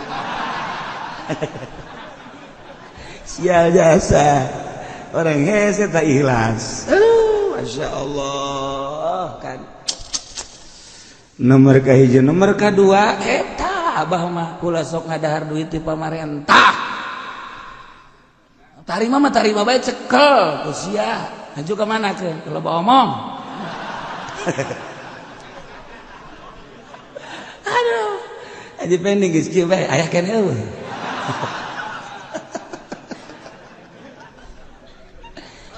Sial jasa. Orang hese tak ikhlas. Aduh, Masya Allah kan. Nomor kahiji, nomor kadua eta abah mah kula sok ngadahar duit di pamarentah. Tarima mah tarima bae cekel ku sia. Haju ka mana keun? Loba omong. Aduh. Aji pending geus kieu bae aya keneh eueuh.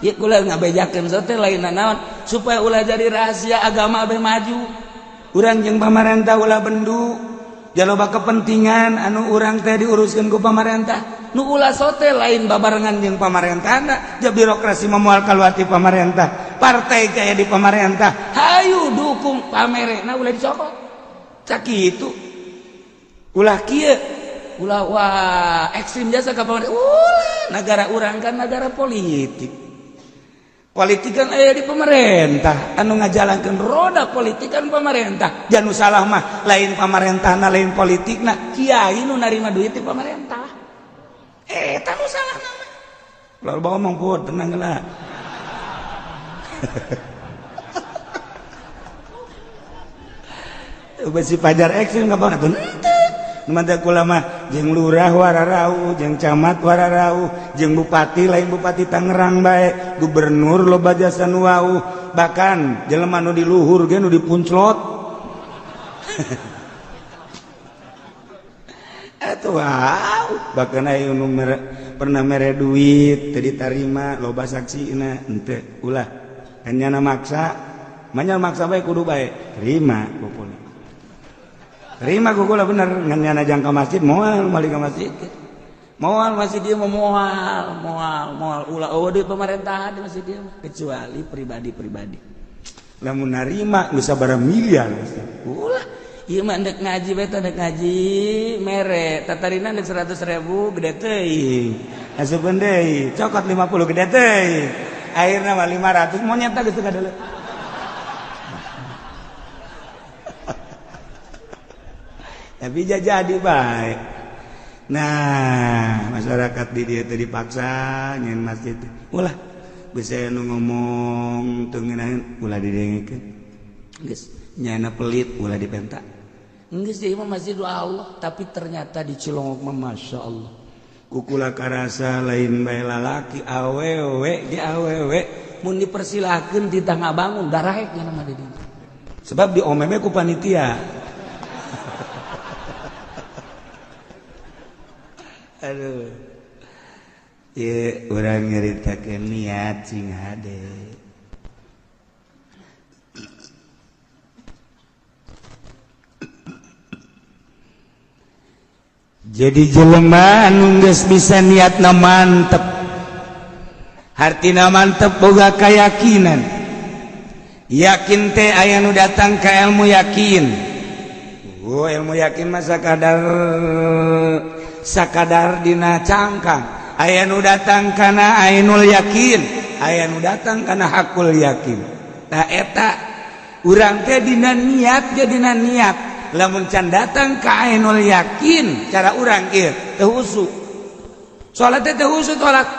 Ieu kula ngabejakeun sote lain naon supaya ulah jadi rahasia agama abeh maju. Urang jeung pamarentah ulah bendu. Jaloba kepentingan anu urang teh diuruskeun ku pamarentah. Nu ulah sote lain babarengan jeung pamarentahna, ja birokrasi moal kaluar ti pamarentah. Partai kaya di pamarentah. Hayu dukung pamerena ulah dicokot. Cak kitu. Ulah kieu, ulah wah ekstrim jasa ka pamarentah. Ulah negara urang kan negara politik. Politik kan aya di pemerintah, anu ngajalankeun roda politik kan pemerintah. Janu salah mah lain pamarentahna, lain politikna, kiai nu narima duit di pemerintah. Eta nu salah mah. Lalu bawa omong pun tenang lah. Besi pajar ekstrim ka banget. Mantap kula mah jeung lurah wararau, jeung camat wararau, jeung bupati lain bupati Tangerang bae, gubernur loba jasa nu wau, bahkan jelema nu di luhur ge nu dipunclot. Atuh wow, bahkan aya nu pernah mere duit teu ditarima loba saksina, henteu ulah. Kan nyana maksa, manya maksa bae kudu bae, terima pokona. Terima ku kula bener ngan nyana jang ka masjid moal balik ka masjid. Moal masjid ieu mah moal, moal, moal ulah eueuh duit pemerintahan di masjid ieu kecuali pribadi-pribadi. Lamun narima geus sabaraha miliar. Ulah ieu mah ndek ngaji bae teh ndek ngaji mere tatarina ndek 100.000 gede teuing. Asupeun deui, cokot 50 gede teuing. Akhirna mah 500 monyet geus teu kadeuleu. Tapi jadi baik. Nah, masyarakat di dia teh dipaksa nyen masjid. Ulah bisa nu ngomong teu ngeunaheun ulah didengekeun. Geus nyana pelit ulah dipenta. Geus ieu mah masjid Allah, tapi ternyata di Cilongok mah Masya Allah. Kukula karasa lain bae lalaki awewe ge awewe mun dipersilahkeun titah ngabangun daraek nya mah di dieu. Sebab diomeme ku panitia. Aduh. Ieu urang nyaritakeun niat sing hade. Jadi jelema anu geus bisa niatna mantep. Hartina mantep, boga keyakinan. Yakin teh aya nu datang ke ilmu yakin. Oh, ilmu yakin mah sakadar sakadar dina cangkang. Aya nu datang kana ainul yakin, aya nu datang kana hakul yakin. Nah, eta urang teh dina niat ge, dina niat lamun can datang ka ainul yakin, cara urang ieu teu khusyuk salat teh, teu khusyuk salat.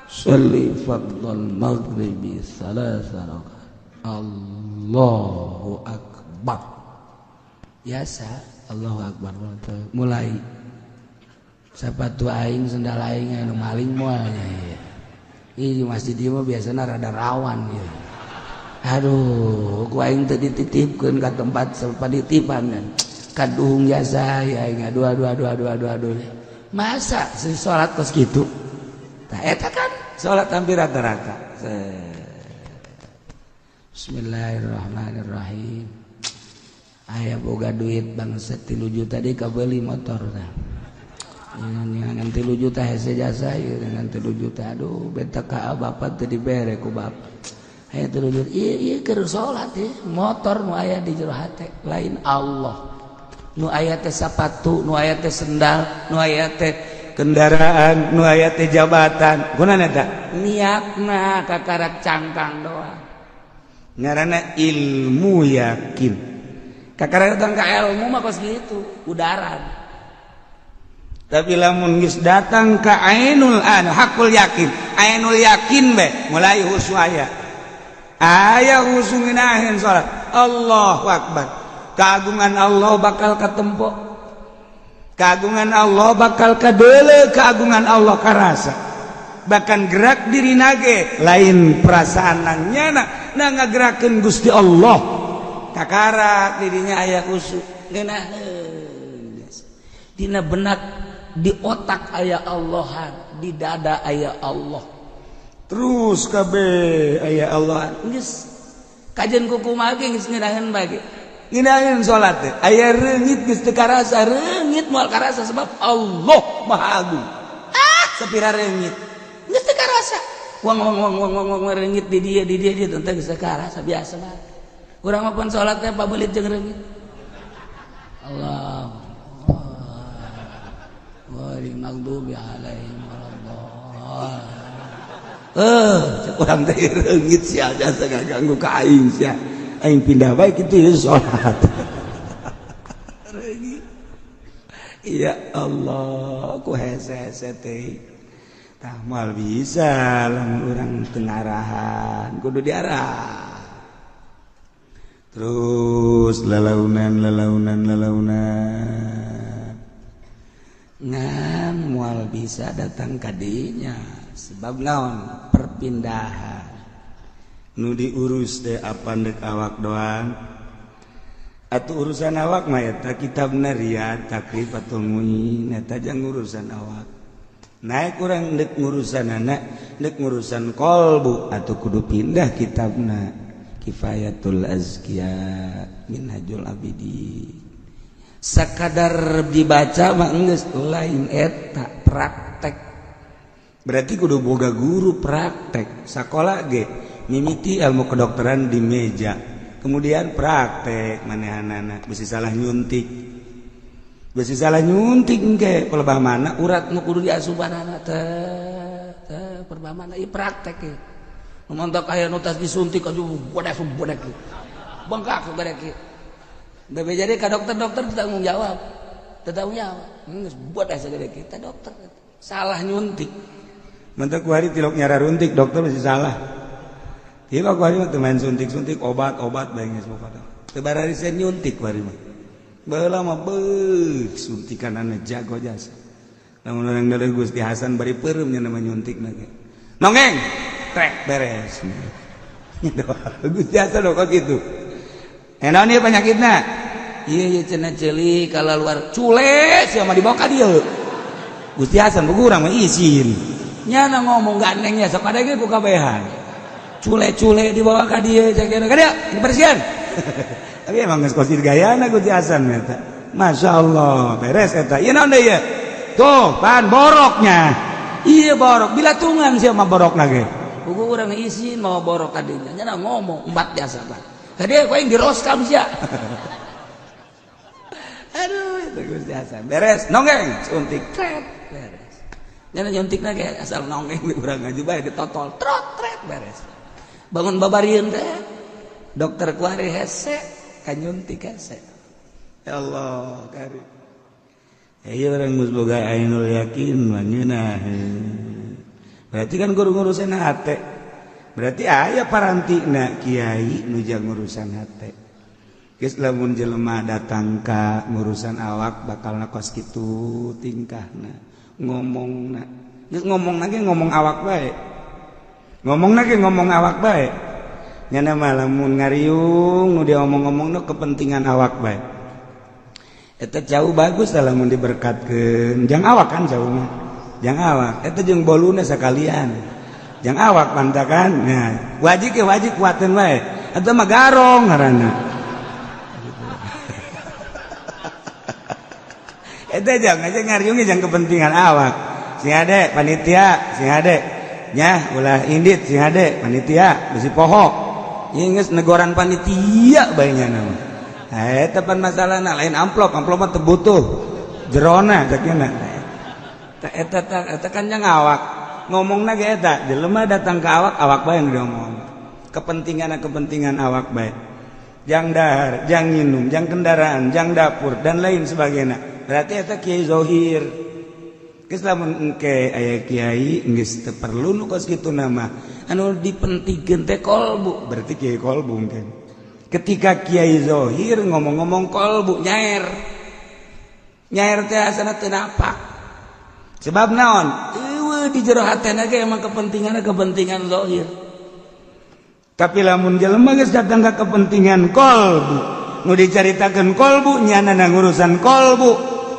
Sholli fardhal maghribi salasa rakaat. Allahu akbar. Biasa Allahu akbar, mulai sepatu aing, sendal aing anu maling moal nya. Ih, masjid ieu mah biasana rada rawan ya. Aduh, ku aing teh dititipkeun ka tempat panitipan kan. Kaduhung jasa ya aing, aduh aduh aduh aduh aduh aduh. Masa si salat kos kitu? Tah, eta kan salat hampir rata-rata. Bismillahirrahmanirrahim. Aya boga duit bangsa 3 juta di kabeli motor tah. Dengan 3 juta hese jasa ieu, dengan 3 juta. Aduh, beta ka bapak teu dibere ku bapak. Aya 3 juta ieu, ieu keur salat ieu motor nu aya di jero hate, lain Allah. Nu aya teh sapatu, nu aya teh sendal, nu aya teh kendaraan, nu aya teh jabatan. Gunana eta? Niatna kakarak cangkang doang. Ngaranna ilmu yakin. Kakarak datang ka ilmu mah kos gitu, udaran. Tapi lamun geus datang ka ainul anu hakul yakin, ainul yakin be mulai khusyuk, aya aya khusyuk ngeunaheun salat. Allahu akbar, keagungan Allah bakal katempo, keagungan Allah bakal kadeuleu, keagungan Allah karasa. Bahkan gerak diri nage lain perasaan nang nyana, na ngagerakeun Gusti Allah. Kakarak dirinya aya khusyuk ngeunaheun dina benak, di otak aya Allahan, di dada aya Allah. Terus kabeh aya Allah. Geus kajian kumaha ge geus ngeunaheun bae. Ngeunaheun salat teh aya reungit geus teu karasa, reungit moal karasa sebab Allah Maha Agung. Ah, sapira reungit geus teu karasa. Wang wang wang wang wang wang, reungit di dia, di dia, di teu geus teu karasa, biasa bae. Urang mah pun salat teh pabelit jeung reungit. Allah ghairil maghdubi alaihim waladdallin. Eh, cek urang teh reungit sia jasa ganggu ka aing sia. Aing pindah bae kitu ya salat. Reungit. Ya Allah, ku hese-hese teh. Tah, moal bisa lamun urang teu ngarahan, kudu diarah. Terus lalaunan lalaunan lalaunan ngan moal bisa datang kadinya sebab naon? Perpindahan. Nu diurus deh apa ndek awak doang atau urusan awak mah eta kitabna Riyad Takrib atau Muin, eta jang urusan awak. Naik kurang ndek ngurusan anak, ndek ngurusan kolbu atau kudu pindah kitabna Kifayatul Azkiya, Minhajul Abidin. Sakadar dibaca mah geus, lain eta, praktek. Berarti kudu boga guru praktek. Sekolah ge mimiti ilmu kedokteran di meja, kemudian praktek manehanana. Bisi salah nyuntik, bisi salah nyuntik engke pelebah mana. Urat nu kudu diasupanana teh teh perbah mana ieu praktek ieu. Nu mantak aya nu tas disuntik aja bodek bodek bengkak gede kieu. Bebe jadi ka dokter-dokter tanggung jawab, tanggung jawab geus buat asa gede kita dokter salah nyuntik. Mentek kuari tilok nyara runtik dokter masih salah. Tilok kuari mah teu main suntik-suntik, obat-obat bae geus pokona. Teu bararisen nyuntik kuari mah. Baheula mah beuh suntikanana jago jasa. Lamun urang dari Gusti Hasan bari peureum nya nama nyuntikna ge. Nongeng, trek beres. Gusti Hasan kok gitu. Eh, naon ieu penyakitna? Iya iya, cenah ceuli kalau luar cule sia mah dibawa ka dieu. Gusti Hasan buku urang mah izin. Nyana ngomong gandengnya sok ada ge ku kabehan. Cule-cule dibawa ka dieu, cek ka dieu dibersihan. Tapi emang geus kos gayana Gusti Hasan eta. Masya Allah, beres eta. Ieu naon deui ieu? Tuh, pan boroknya. Iya borok bilatungan sia mah borok lagi. Buku urang izin mau borok kadinya. Nya ngomong empat biasa Pak. Tadi aku yang diroskam sia. Aduh, itu Gusti Hasan. Beres, nonggeng, suntik, tret, beres. Nya nyuntik lagi asal nonggeng di urang ngaji bae ditotol, trot, tret, beres. Bangun babarieun teh. Dokter kuari hese, kanyuntik hese. Ya Allah, kari. Iya orang geus boga ainul yakin mah ngeunah. Berarti kan guru ngurusan hate. Berarti aya parantina kiai nu jang ngurusan hate. Geus lamun jelema datang ka ngurusan awak bakal kos kitu tingkahna, ngomongna. Geus ngomong lagi ngomong awak bae. Ngomong lagi ngomong awak bae. Nyana mah lamun ngariung nu dia omong-omongna kepentingan awak bae. Eta jauh bagus lah lamun diberkatkeun. Jang awak kan jauh mah. Jang awak eta jeung boluna sakalian. Jang awak pantakan. Nah, wajib ya wajib kuateun bae. Eta mah garong ngaranna. Eta jang aja ngariung jang kepentingan awak. Sing ade panitia, sing ade. Nya ulah indit sing ade panitia bisi poho. Ieu geus negoran panitia bae nya mah. Eta pan masalahna lain amplop, amplop mah teu butuh. Jerona cekna. Eta eta kan jang awak. Ngomongna ge eta, jelema datang ke awak, awak bae nu diomong. Kepentingan awak bae. Jang dahar, jang minum, jang kendaraan, jang dapur dan lain sebagainya. Berarti eta kiai zohir. Geus lamun engke aya kiai geus teu perlu nu kos kitu nama. Anu dipentingkeun teh kolbu, berarti kiai kolbu mungkin. Ketika kiai zohir ngomong-ngomong kolbu nyair. Nyair teh asana teu napak. Sebab naon? Eueuh di jero hatena ge emang kepentingan zohir. Tapi lamun jelema geus datang ka kepentingan kolbu, nu dicaritakeun kolbu nyana ngurusan kolbu,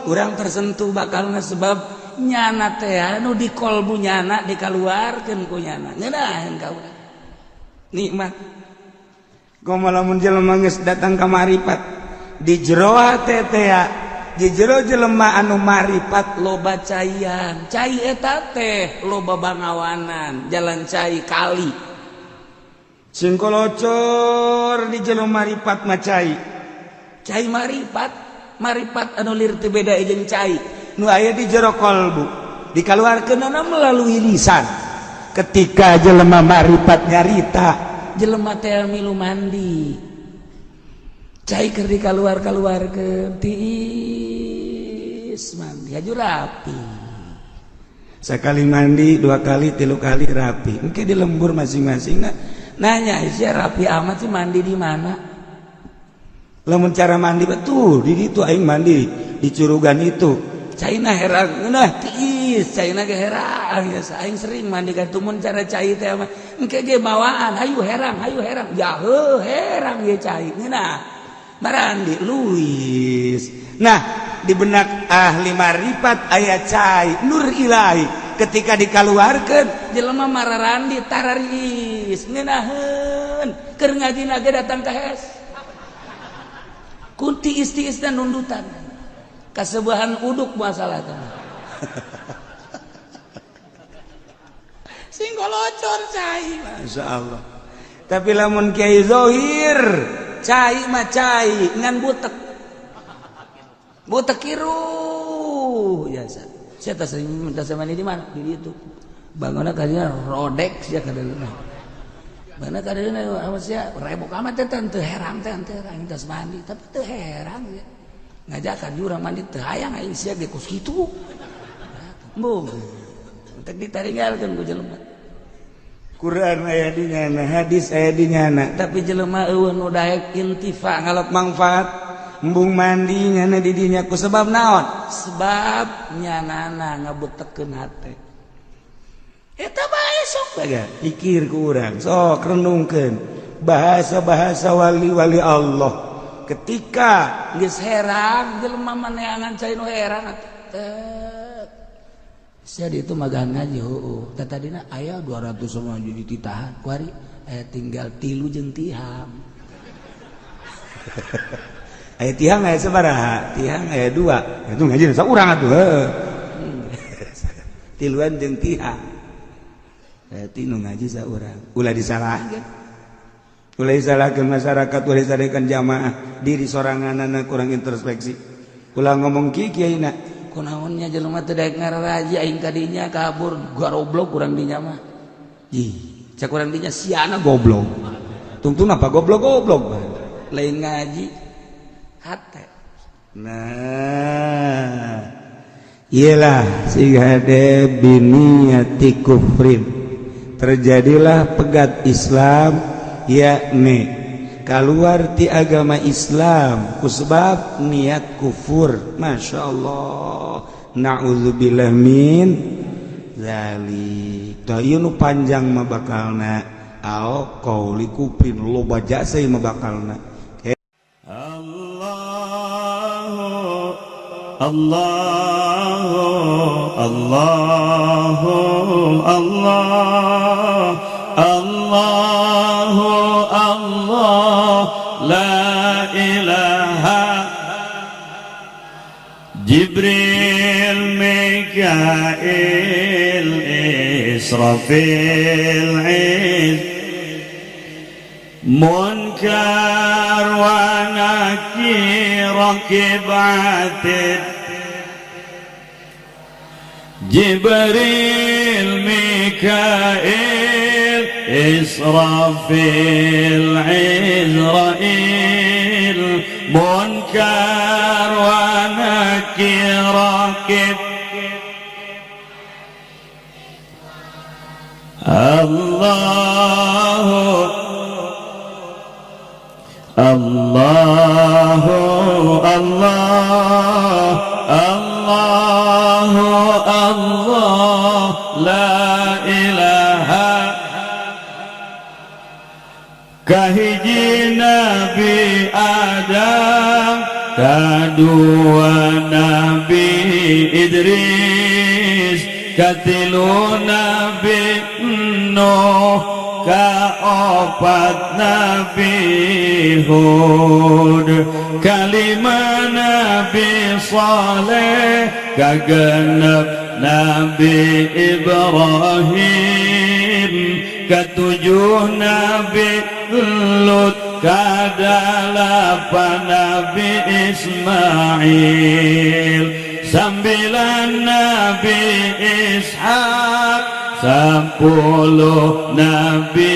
urang tersentuh bakalna sebab nyana teh anu di kolbu nyana dikaluarkeun ku nyana. Ngeunaheun ka urang. Nikmat. Komo lamun jelema geus datang ka marifat di jero hate teh di jero jelema anu marifat loba caian. Cai eta teh loba bangawanan, jalan cai kali. Singkolocor di jero marifat mah cai. Cai marifat, marifat anu lir teu beda jeung cai nu aya di jero kolbu dikaluarkeunana melalui lisan. Ketika jelema marifat nyarita, jelema teh milu mandi. Cai keur dikaluar-kaluarkeun tiis mandi haju rapi. Sekali mandi, dua kali, tilu kali rapi. Engke di lembur masing-masing nanya, sia rapi amat sih mandi di mana? Lamun cara mandi betul di ditu aing mandi di curugan itu. Caina herang ngeunah tiis, caina ge herang ya aing sering mandi ka tumun cara cai teh mah. Engke ge bawaan hayu herang jauh herang ye cai ngeunah. Marandi luis. Nah, di benak ahli marifat aya cai nur ilahi ketika dikaluarkeun jelema mararandi tararis ngeunaheun keur ngajina ge datang ka hes. Kunti isti-isna nundutan. Kasebahan uduk masalah teh. Singkolocor cai. Masya Allah. Tapi lamun kiai zohir cai mah cai ngan butek. Butek kiruh biasa. Saya tas minta sama ini di mana? Di itu. Bangunna kadinya rodek sia kadeuleuh. Bangunna kadeuleuh awas sia rebok amat teh teu herang teh teu herang tas mandi tapi teu herang ya. Ngajakan jurang mandi teu hayang aing sia ge kos kitu. Embung. Entek ditaringgalkeun ku jelema. Quran aya di nyana, hadis aya di nyana, tapi jelema eueuh nu daek intifa ngalap manfaat. Embung mandi nyana di dinya ku sebab naon? Sebab nyanana ngabutekeun hate. Eta bae sok bae pikir ku urang, sok renungkeun bahasa-bahasa wali-wali Allah. Ketika geus herang jelema maneangan cai nu herang atuh. Sia di itu magahan ngaji heueuh. Tah tadina aya 200 sama jadi ditahan kuari tinggal tilu jeung tiham. Aya tihang aya sabaraha? Tihang aya 2. Itu ngaji saurang atuh heueuh. Tiluan jeung tiha. Berarti nu ngaji saurang. Ulah disalahkeun. Ulah disalahkeun masyarakat, ulah disalahkeun jamaah, diri soranganana kurang introspeksi. Ulah ngomong kieu kiaina. Kunaonnya jelema teu daek ngararaji aing kadinya kabur garoblok urang dinya mah. Ih, cek urang dinya siana goblok. Tungtun apa goblok-goblok lain ngaji hate. Nah, iyalah sehingga biniyati kufrin terjadilah pegat Islam, yakni keluar ti agama Islam kusebab niat kufur. Masya Allah, na'udzubillah min dzalik. Tah ieu nu panjang mah bakalna au qauli kufrin loba jasa ieu mah bakalna. Allah Allah Allah Allah Allah la ilaha. Jibril, Mikail, Israfil, Munkar wa Nakir, Rakib, Atid. Jibril, Mikail, Israfil, Izrail, Munkar wa Nakir, Rakib. Allahu Allahu Allah Allahu Allah la ilaha. Kahiji Nabi Adam, kadua Nabi Idris, katilu Nabi Nuh, kaopat Nabi Hud, kalima Nabi Saleh, kagenep Nabi Ibrahim, ketujuh Nabi Lut, kadalapan Nabi Ismail, sambilan Nabi Ishak, 10 Nabi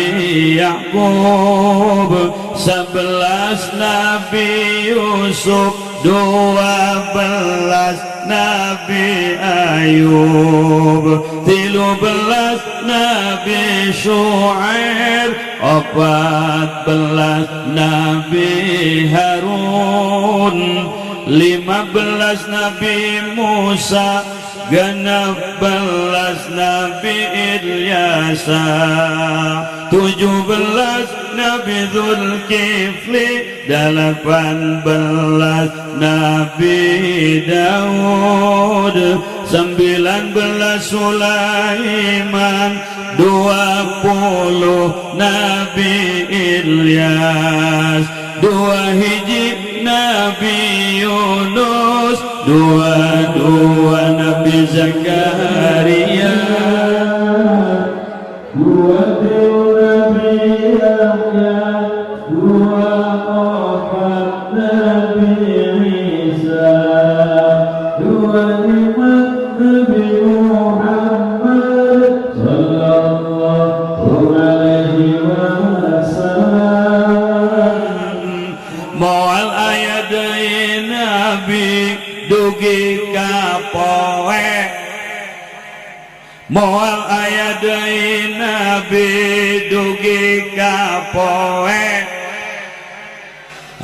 Yakub, 11 Nabi Yusuf, 12 Nabi Ayub, 13 Nabi Shu'aib, 14 Nabi Harun, 15 Nabi Musa, 16 Nabi Ilyasa, 17 Nabi Zulkifli, 18 Nabi Daud, 19 Sulaiman, 20 Nabi Ilyas, 2 hiji Nabi Yunus, 22 Nabi Zakaria, 23 Nabi Yahya, 24 Nabi Isa, 25 Nabi Muhammad sallallahu alaihi wasallam. Moal aya deui nabi dugi ka poe, moal aya deui nabi dugi ka poe.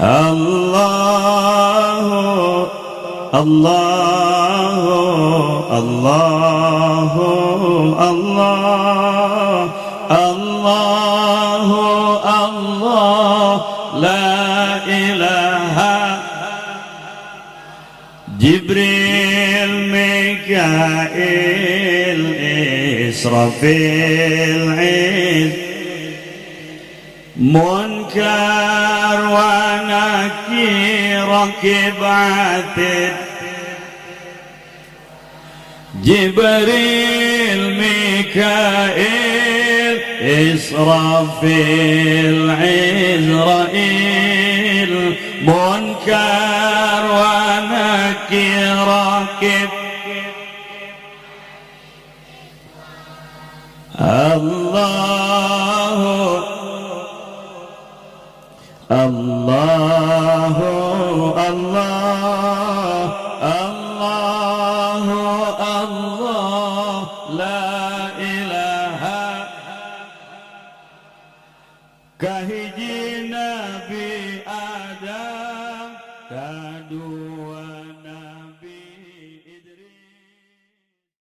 Allahu Allahu Allahu Allah Allahu Allah la ilaha. Jibril, Mikail, Israfil, Munkar wa Nakir, Rakib, Atid. Jibril Mikail Israfil Izrail Munkar wa Nakir Rakib Allahu Allahu Allah Allahu Allah la ilaha kahiji Nabi Adam kadua.